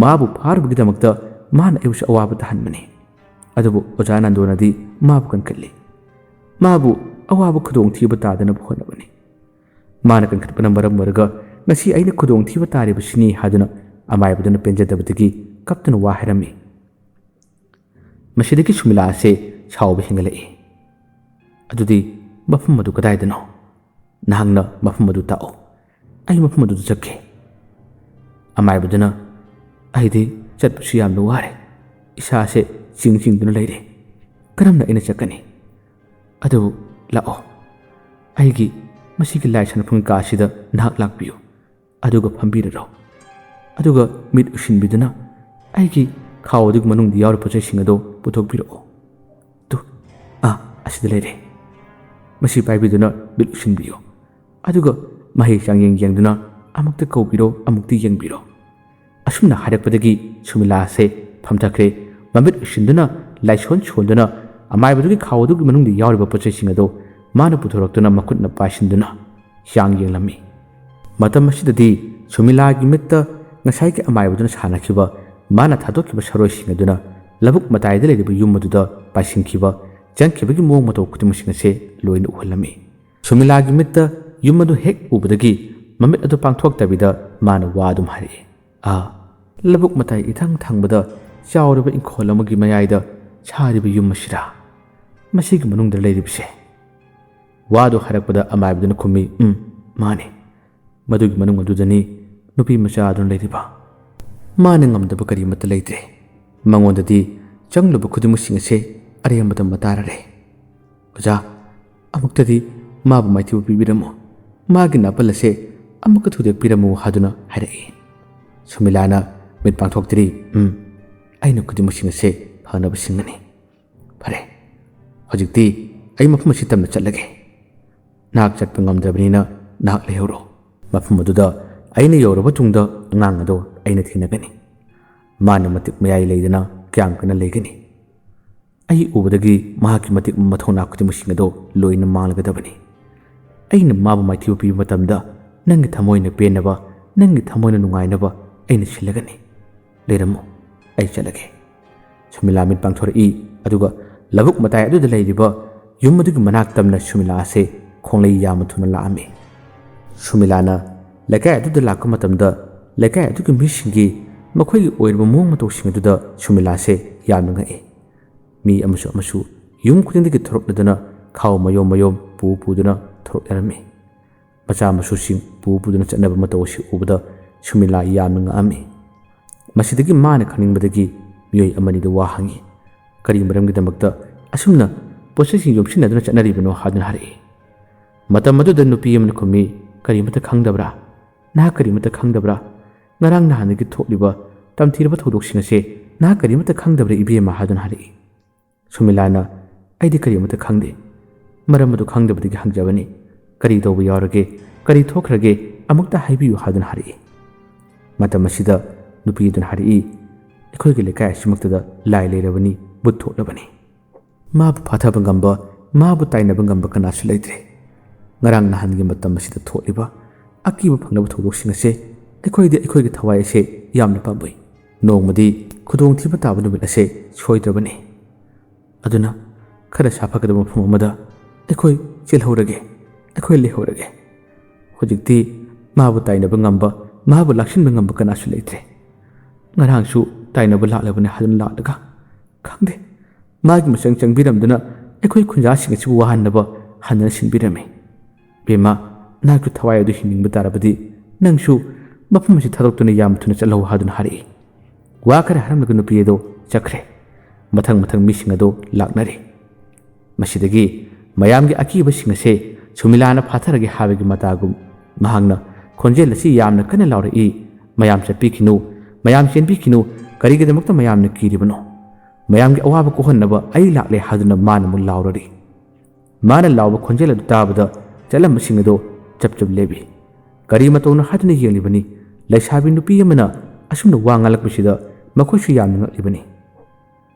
ꯃꯥꯕꯨ ꯐꯥꯔꯨꯕꯒꯤꯗꯃꯛꯇ ꯃꯥꯅ ꯑꯩꯕꯨꯁꯨ ꯑꯋꯥꯕ ꯇꯥꯍꯟꯕꯅꯤ꯫ ꯑꯗꯨꯕꯨ ꯑꯣꯖꯥ ꯅꯟꯗꯣꯅꯗꯤ ꯃꯥꯕꯨ ꯀꯟꯈꯠꯂꯤ꯫ ꯃꯥꯕꯨ ꯑꯋꯥꯕ ꯈꯨꯗꯣꯡꯊꯤꯕ ꯇꯥꯗꯅꯕ ꯍꯣꯠꯅꯕꯅꯤ꯫ ꯃꯥꯅ ꯀꯟꯈꯠꯄꯅ ꯃꯔꯝ ꯑꯣꯏꯔꯒ ꯉꯁꯤ ꯑꯩꯅ ꯈꯨꯗꯣꯡꯊꯤꯕ ꯇꯥꯔꯤꯕꯁꯤꯅꯤ ꯍꯥꯏꯗꯨꯅ ꯑꯃꯥꯏꯕꯗꯨꯅ ꯄꯦꯟꯖꯗꯕꯗꯒꯤ ꯀꯞꯇꯨꯅ ꯋꯥ ꯍꯥꯏꯔꯝꯃꯤ꯫ ꯃꯁꯤꯗꯒꯤ ꯁꯨꯃꯤꯂꯥ ꯑꯁꯦ ꯁꯥꯎꯕ ꯍꯦꯟꯒꯠꯂꯛꯏ꯫ "ꯑꯗꯨꯗꯤ ꯃꯐꯝ ꯑꯗꯨ ꯀꯗꯥꯏꯗꯅꯣ? ꯅꯍꯥꯛꯅ ꯃꯐꯝ ꯑꯗꯨ ꯇꯥꯛꯎ꯫ ꯑꯩ ꯃꯐꯝ ꯑꯗꯨꯗ ꯆꯠꯀꯦ꯫" ꯑꯃꯥꯏꯕꯗꯨꯅ, "ꯑꯩꯗꯤ ꯆꯠꯄꯁꯨ ꯌꯥꯝꯅ ꯋꯥꯔꯦ꯫ ꯏꯁꯥꯁꯦ ꯆꯤꯡ ꯆꯤꯡꯗꯨꯅ ꯂꯩꯔꯦ꯫ ꯀꯔꯝꯅ ꯑꯩꯅ ꯆꯠꯀꯅꯤ? ꯑꯗꯨꯕꯨ ꯂꯥꯛꯑꯣ, ꯑꯩꯒꯤ "ꯃꯁꯤꯒꯤ ꯂꯥꯏ ꯁꯥꯟꯅꯐꯝꯒꯤ ꯀꯥ ꯑꯁꯤꯗ ꯅꯍꯥꯛ ꯂꯥꯛꯄꯤꯌꯨ, ꯑꯗꯨꯒ ꯐꯝꯕꯤꯔꯔꯣ, ꯑꯗꯨꯒ ꯃꯤꯠ ꯎꯏꯁꯤꯟꯕꯤꯗꯨꯅ ꯑꯩꯒꯤ ꯈꯥꯎ ꯑꯗꯨꯒꯤ ꯃꯅꯨꯡꯗ ꯌꯥꯎꯔꯤꯕ ꯄꯣꯠ ꯆꯩꯁꯤꯡ ꯑꯗꯨ ꯄꯨꯊꯣꯛꯄꯤꯔꯛꯑꯣ꯫ ꯇꯨ, ꯑꯥ, ꯑꯁꯤꯗ ꯂꯩꯔꯦ꯫ ꯃꯁꯤ ꯄꯥꯏꯕꯤꯗꯨꯅ ꯃꯤꯠ ꯎꯏꯁꯤꯟꯕꯤꯌꯨ, ꯑꯗꯨꯒ ꯃꯍꯩ ꯆꯥꯡꯌꯦꯡ ꯌꯦꯡꯗꯨꯅ ꯑꯃꯨꯛꯇ ꯀꯧꯕꯤꯔꯣ, ꯑꯃꯨꯛꯇ ꯌꯦꯡꯕꯤꯔꯣ꯫" ꯑꯁꯨꯝꯅ ꯍꯥꯏꯔꯛꯄꯗꯒꯤ ꯁꯨꯃꯤꯂꯥ ꯑꯁꯦ ꯐꯝꯊꯈ꯭ꯔꯦ꯫ ꯃꯃꯤꯠ ꯎꯏꯁꯤꯟꯗꯨꯅ, ꯂꯥꯏꯁꯣꯟ ꯁꯣꯟꯗꯨꯅ, ꯑꯃꯥꯏꯕꯗꯨꯒꯤ ꯈꯥꯎ ꯑꯗꯨꯒꯤ ꯃꯅꯨꯡꯗ ꯌꯥꯎꯔꯤꯕ ꯄꯣꯠ ꯆꯩꯁꯤꯡ ꯑꯗꯨ ꯃꯥꯅ ꯄꯨꯊꯣꯔꯛꯇꯨꯅ ꯃꯈꯨꯠꯅ ꯄꯥꯏꯁꯤꯟꯗꯨꯅ ꯆꯥꯡ ꯌꯦꯡꯂꯝꯃꯤ꯫ ꯃꯇꯝ ꯑꯁꯤꯗꯗꯤ ꯁꯨꯃꯤꯂꯥꯒꯤ ꯃꯤꯠꯇ ꯉꯁꯥꯏꯒꯤ ꯑꯃꯥꯏꯕꯗꯨꯅ ꯁꯥꯟꯅꯈꯤꯕ, ꯃꯥꯅ ꯊꯥꯗꯣꯛꯈꯤꯕ ꯁꯔꯣꯏꯁꯤꯡ ꯑꯗꯨꯅ ꯂꯧꯕꯨꯛ ꯃꯇꯥꯏꯗ ꯂꯩꯔꯤꯕ ꯌꯨꯝ ꯑꯗꯨꯗ ꯄꯥꯏꯁꯤꯟꯈꯤꯕ, ꯆꯪꯈꯤꯕꯒꯤ ꯃꯑꯣꯡ ꯃꯇꯧ ꯈꯨꯗꯤꯡꯃꯛꯁꯤꯡ ꯑꯁꯦ ꯂꯣꯏꯅ ꯎꯍꯜꯂꯝꯃꯤ꯫ ꯁꯨꯃꯤꯂꯥꯒꯤ ꯃꯤꯠꯇ ꯌꯨꯝ ꯑꯗꯨ ꯍꯦꯛ ꯎꯕꯗꯒꯤ ꯃꯃꯤꯠ ꯑꯗꯨ ꯄꯥꯡꯊꯣꯛꯇꯕꯤꯗ ꯃꯥꯅ ꯋꯥ ꯑꯗꯨꯝ ꯍꯥꯏꯔꯛꯏ, "ꯑꯥ, ꯂꯧꯕꯨꯛ ꯃꯇꯥꯏ ꯏꯊꯪ ꯊꯪꯕꯗ ꯆꯥꯎꯔꯕ ꯏꯪꯈꯣꯜ ꯑꯃꯒꯤ ꯃꯌꯥꯏꯗ ꯁꯥꯔꯤꯕ ꯌꯨꯝ ꯑꯁꯤꯔꯥ? ꯃꯁꯤꯒꯤ ꯃꯅꯨꯡꯗ ꯂꯩꯔꯤꯕꯁꯦ?" ꯋꯥꯗꯨ ꯍꯥꯏꯔꯛꯄꯗ ꯑꯃꯥꯏꯕꯗꯨꯅ ꯈꯨꯝꯃꯤ, "ꯎꯝ, ꯃꯥꯅꯤ꯫ ꯃꯗꯨꯒꯤ ꯃꯅꯨꯡ ꯑꯗꯨꯗꯅꯤ ꯅꯨꯄꯤ ꯃꯆꯥ ꯑꯗꯨꯅ ꯂꯩꯔꯤꯕ꯫ ꯃꯥꯅ ꯉꯝꯗꯕ ꯀꯔꯤꯃꯠꯇ ꯂꯩꯇ꯭ꯔꯦ꯫ ꯃꯉꯣꯟꯗꯗꯤ ꯆꯪꯂꯨꯕ ꯈꯨꯗꯤꯡꯃꯛꯁꯤꯡ ꯑꯁꯦ ꯑꯔꯦꯝꯕꯗ ꯃꯇꯥꯔꯔꯦ꯫ ꯑꯣꯖꯥ, ꯑꯃꯨꯛꯇꯗꯤ ꯃꯥꯕꯨ ꯃꯥꯏꯊꯤꯕ ꯄꯤꯕꯤꯔꯝꯃꯨ꯫ ꯃꯥꯒꯤ ꯅꯥꯄꯜ ꯑꯁꯦ ꯑꯃꯨꯛꯀ ꯊꯨꯗꯦꯛꯄꯤꯔꯝꯃꯨ" ꯍꯥꯏꯗꯨꯅ ꯍꯥꯏꯔꯛꯏ꯫ ꯁꯨꯃꯤꯂꯥꯅ ꯃꯤꯠ ꯄꯥꯡꯊꯣꯛꯇ꯭ꯔꯤ꯫ "ꯎꯝ, ꯑꯩꯅ ꯈꯨꯗꯤꯡꯃꯛꯁꯤꯡ ꯑꯁꯦ ꯐꯅꯕ ꯁꯤꯟꯒꯅꯤ꯫ ꯐꯔꯦ, ꯍꯧꯖꯤꯛꯇꯤ ꯑꯩ ꯃꯐꯝ ꯑꯁꯤ ꯇꯝꯅ ꯆꯠꯂꯒꯦ꯫ ꯅꯍꯥꯛ ꯆꯠꯄ ꯉꯝꯗ꯭ꯔꯕꯅꯤꯅ ꯅꯍꯥꯛ ꯂꯩꯍꯧꯔꯣ꯫ ꯃꯐꯝ ꯑꯗꯨꯗ ꯑꯩꯅ ꯌꯧꯔꯕ ꯇꯨꯡꯗ ꯑꯉꯥꯡ ꯑꯗꯣ ꯑꯩꯅ ꯊꯦꯡꯅꯒꯅꯤ꯫ ꯃꯥꯅ ꯃꯇꯤꯛ ꯃꯌꯥꯏ ꯂꯩꯗꯅ ꯀꯌꯥꯝ ꯀꯟꯅ ꯂꯩꯒꯅꯤ? ꯑꯩ ꯎꯕꯗꯒꯤ ꯃꯍꯥꯛꯀꯤ ꯃꯇꯤꯛ ꯃꯊꯧꯅꯥ ꯈꯨꯗꯤꯡꯃꯛꯁꯤꯡ ꯑꯗꯣ ꯂꯣꯏꯅ ꯃꯥꯡꯂꯒꯗꯕꯅꯤ꯫ ꯑꯩꯅ ꯃꯥꯕꯨ ꯃꯥꯏꯊꯤꯕ ꯄꯤꯕ ꯃꯇꯝꯗ ꯅꯪꯒꯤ ꯊꯃꯣꯏꯅ ꯄꯦꯟꯅꯕ, ꯅꯪꯒꯤ ꯊꯃꯣꯏꯅ ꯅꯨꯡꯉꯥꯏꯅꯕ ꯑꯩꯅ ꯁꯤꯜꯂꯒꯅꯤ꯫ ꯂꯩꯔꯝꯃꯨ, ꯑꯩ ꯆꯠꯂꯒꯦ꯫" ꯁꯨꯃꯤꯂꯥ ꯃꯤꯠ ꯄꯥꯡꯊꯣꯔꯛꯏ, ꯑꯗꯨꯒ ꯂꯧꯕꯨꯛ ꯃꯇꯥꯏ ꯑꯗꯨꯗ ꯂꯩꯔꯤꯕ ꯌꯨꯝ ꯑꯗꯨꯒꯤ ꯃꯅꯥꯛ ꯇꯝꯅ ꯁꯨꯃꯤꯂꯥ ꯑꯁꯦ ꯈꯣꯡꯂꯩ ꯌꯥꯝꯅ ꯊꯨꯅ ꯂꯥꯛꯑꯝꯃꯤ꯫ ꯁꯨꯃꯤꯂꯥꯅ ꯂꯩꯀꯥꯏ ꯑꯗꯨꯗ ꯂꯥꯛꯄ ꯃꯇꯝꯗ ꯂꯩꯀꯥꯏ ꯑꯗꯨꯒꯤ ꯃꯤꯁꯤꯡꯒꯤ ꯃꯈꯣꯏꯒꯤ ꯑꯣꯏꯔꯕ ꯃꯑꯣꯡ ꯃꯇꯧꯁꯤꯡ ꯑꯗꯨꯗ ꯁꯨꯃꯤꯂꯥꯁꯦ ꯌꯥꯝꯅ ꯉꯛꯏ꯫ ꯃꯤ ꯑꯃꯁꯨ ꯑꯃꯁꯨ ꯌꯨꯝ ꯈꯨꯗꯤꯡꯗꯒꯤ ꯊꯣꯔꯛꯂꯗꯨꯅ ꯈꯥꯎ ꯃꯌꯣꯝ ꯃꯌꯣꯝ ꯄꯨ ꯄꯨꯗꯨꯅ ꯊꯣꯔꯛꯅꯔꯝꯃꯤ꯫ ꯃꯆꯥ ꯃꯁꯨꯁꯤꯡ ꯄꯨ ꯄꯨꯗꯨꯅ ꯆꯠꯅꯕ ꯃꯇꯧ ꯑꯁꯤ ꯎꯕꯗ ꯁꯨꯃꯤꯂꯥ ꯌꯥꯝꯅ ꯉꯛꯑꯝꯃꯤ꯫ ꯃꯁꯤꯗꯒꯤ ꯃꯥꯅ ꯈꯪꯅꯤꯡꯕꯗꯒꯤ ꯃꯤꯑꯣꯏ ꯑꯃꯅꯤꯗ ꯋꯥ ꯍꯪꯉꯤ꯫ "ꯀꯔꯤ ꯃꯔꯝꯒꯤꯗꯃꯛꯇ ꯑꯁꯨꯝꯅ ꯄꯣꯠꯆꯩꯁꯤꯡ ꯌꯣꯝꯁꯤꯟꯅꯗꯨꯅ ꯆꯠꯅꯔꯤꯕꯅꯣ?" ꯍꯥꯏꯗꯨꯅ ꯍꯥꯏꯔꯛꯏ꯫ ꯃꯇꯝ ꯑꯗꯨꯗ ꯅꯨꯄꯤ ꯑꯃꯅ ꯈꯨꯝꯃꯤ, "ꯀꯔꯤꯃꯠꯇ ꯈꯪꯗꯕ꯭ꯔꯥ? ꯅꯍꯥꯛ ꯀꯔꯤꯃꯠꯇ ꯈꯪꯗꯕ꯭ꯔꯥ? ꯉꯔꯥꯡ ꯅꯍꯥꯟꯗꯒꯤ ꯊꯣꯛꯂꯤꯕ ꯇꯝꯊꯤꯔꯕ ꯊꯧꯗꯣꯛꯁꯤꯡ ꯑꯁꯦ ꯅꯍꯥꯛ ꯀꯔꯤꯃꯠꯇ ꯈꯪꯗꯕ꯭ꯔꯥ, ꯏꯕꯦꯝꯃ?" ꯍꯥꯏꯗꯨꯅ ꯍꯥꯏꯔꯛꯏ꯫ ꯁꯨꯃꯤꯂꯥꯅ, "ꯑꯩꯗꯤ ꯀꯔꯤꯃꯠꯇ ꯈꯪꯗꯦ꯫ ꯃꯔꯝ ꯑꯗꯨ ꯈꯪꯗꯕꯗꯒꯤ ꯍꯪꯖꯕꯅꯤ꯫ ꯀꯔꯤ ꯇꯧꯕ ꯌꯥꯎꯔꯒꯦ? ꯀꯔꯤ ꯊꯣꯛꯈ꯭ꯔꯒꯦ? ꯑꯃꯨꯛꯇ ꯍꯥꯏꯕꯤꯌꯨ" ꯍꯥꯏꯗꯨꯅ ꯍꯥꯏꯔꯛꯏ꯫ ꯃꯇꯝ ꯑꯁꯤꯗ ꯅꯨꯄꯤ ꯑꯗꯨꯅ ꯍꯥꯏꯔꯛꯏ, "ꯑꯩꯈꯣꯏꯒꯤ ꯂꯩꯀꯥꯏ ꯑꯁꯤꯃꯛꯇꯗ ꯂꯥꯏ ꯂꯩꯔꯕꯅꯤ, ꯚꯨꯠ ꯊꯣꯛꯂꯕꯅꯤ꯫ ꯃꯥꯕꯨ ꯐꯥꯊꯕ ꯉꯝꯕ, ꯃꯥꯕꯨ ꯇꯥꯏꯅꯕ ꯉꯝꯕ ꯀꯅꯥꯁꯨ ꯂꯩꯇ꯭ꯔꯦ꯫ ꯉꯔꯥꯡ ꯅꯍꯥꯟꯒꯤ ꯃꯇꯝ ꯑꯁꯤꯗ ꯊꯣꯛꯂꯤꯕ ꯑꯀꯤꯕ ꯐꯪꯂꯕ ꯊꯧꯗꯣꯛꯁꯤꯡ ꯑꯁꯦ ꯑꯩꯈꯣꯏꯗꯤ ꯑꯩꯈꯣꯏꯒꯤ ꯊꯋꯥꯏ ꯑꯁꯦ ꯌꯥꯝꯅ ꯄꯥꯝꯃꯨꯏ꯫ ꯅꯣꯡꯃꯗꯤ ꯈꯨꯗꯣꯡꯊꯤꯕ ꯇꯥꯕ ꯅꯨꯃꯤꯠ ꯑꯁꯦ ꯁꯣꯏꯗ꯭ꯔꯕꯅꯤ꯫ ꯑꯗꯨꯅ ꯈꯔ ꯁꯥꯐꯒꯗꯕ ꯃꯐꯝ ꯑꯃꯗ ꯑꯩꯈꯣꯏ ꯆꯦꯜꯍꯧꯔꯒꯦ, ꯑꯩꯈꯣꯏ ꯂꯩꯍꯧꯔꯒꯦ꯫ ꯍꯧꯖꯤꯛꯇꯤ ꯃꯥꯕꯨ ꯇꯥꯏꯅꯕ ꯉꯝꯕ, ꯃꯥꯕꯨ ꯂꯥꯛꯁꯤꯟꯕ ꯉꯝꯕ ꯀꯅꯥꯁꯨ ꯂꯩꯇ꯭ꯔꯦ꯫ ꯉꯔꯥꯡꯁꯨ ꯇꯥꯏꯅꯕ ꯂꯥꯛꯂꯕꯅꯦ ꯍꯥꯏꯗꯨꯅ ꯂꯥꯛꯂꯒ, ꯈꯪꯗꯦ, ꯃꯥꯒꯤ ꯃꯤꯆꯪ ꯆꯪꯕꯤꯔꯝꯗꯨꯅ ꯑꯩꯈꯣꯏ ꯈꯨꯟꯖꯥꯁꯤꯡ ꯑꯁꯤꯕꯨ ꯋꯥꯍꯟꯅꯕ ꯍꯟꯗꯨꯅ ꯁꯤꯟꯕꯤꯔꯝꯃꯤ꯫ ꯕꯦꯝꯃ, ꯅꯍꯥꯛꯀꯤ ꯊꯋꯥꯏ ꯑꯗꯨ ꯍꯤꯡꯅꯤꯡꯕ ꯇꯥꯔꯕꯗꯤ ꯅꯪꯁꯨ ꯃꯐꯝ ꯑꯁꯤ ꯊꯥꯗꯣꯛꯇꯨꯅ ꯌꯥꯝ ꯊꯨꯅ ꯆꯠꯍꯧ" ꯍꯥꯏꯗꯨꯅ ꯍꯥꯏꯔꯛꯏ꯫ ꯋꯥ ꯈꯔ ꯍꯥꯏꯔꯝꯂꯒ ꯅꯨꯄꯤ ꯑꯗꯨ ꯆꯠꯈ꯭ꯔꯦ꯫ ꯃꯊꯪ ꯃꯊꯪ ꯃꯤꯁꯤꯡ ꯑꯗꯨ ꯂꯥꯛꯅꯔꯦ꯫ ꯃꯁꯤꯗꯒꯤ ꯃꯌꯥꯝꯒꯤ ꯑꯀꯤꯕꯁꯤꯡ ꯑꯁꯦ ꯁꯨꯃꯤꯂꯥꯅ ꯐꯥꯊꯔꯒꯦ ꯍꯥꯏꯕꯒꯤ ꯃꯇꯥꯒꯨꯝ ꯃꯍꯥꯛꯅ ꯈꯣꯟꯖꯦꯜ ꯑꯁꯤ ꯌꯥꯝꯅ ꯀꯟꯅ ꯂꯥꯎꯔꯛꯏ, "ꯃꯌꯥꯝ ꯆꯠꯄꯤꯈꯤꯅꯨ, ꯃꯌꯥꯝ ꯆꯦꯟꯕꯤꯈꯤꯅꯨ, ꯀꯔꯤꯒꯤꯗꯃꯛꯇ ꯃꯌꯥꯝꯅ ꯀꯤꯔꯤꯕꯅꯣ? ꯃꯌꯥꯝꯒꯤ ꯑꯋꯥꯕ ꯀꯣꯛꯍꯟꯅꯕ ꯑꯩ ꯂꯥꯛꯂꯦ" ꯍꯥꯏꯗꯨꯅ ꯃꯥꯅ ꯑꯃꯨꯛ ꯂꯥꯎꯔꯔꯤ꯫ ꯃꯥꯅ ꯂꯥꯎꯕ ꯈꯣꯟꯖꯦꯜ ꯑꯗꯨ ꯇꯥꯕꯗ ꯆꯠꯂꯝꯕꯁꯤꯡ ꯑꯗꯨ ꯆꯞ ꯆꯞ ꯂꯦꯞꯄꯤ꯫ ꯀꯔꯤ ꯃꯇꯧꯅꯣ ꯍꯥꯏꯗꯨꯅ ꯌꯦꯡꯂꯤꯕꯅꯤ꯫ ꯂꯩꯁꯥꯕꯤ ꯅꯨꯄꯤ ꯑꯃꯅ ꯑꯁꯨꯝꯅ ꯋꯥ ꯉꯥꯡꯂꯛꯄꯁꯤꯗ ꯃꯈꯣꯏꯁꯨ ꯌꯥꯝꯅ ꯉꯛꯂꯤꯕꯅꯤ꯫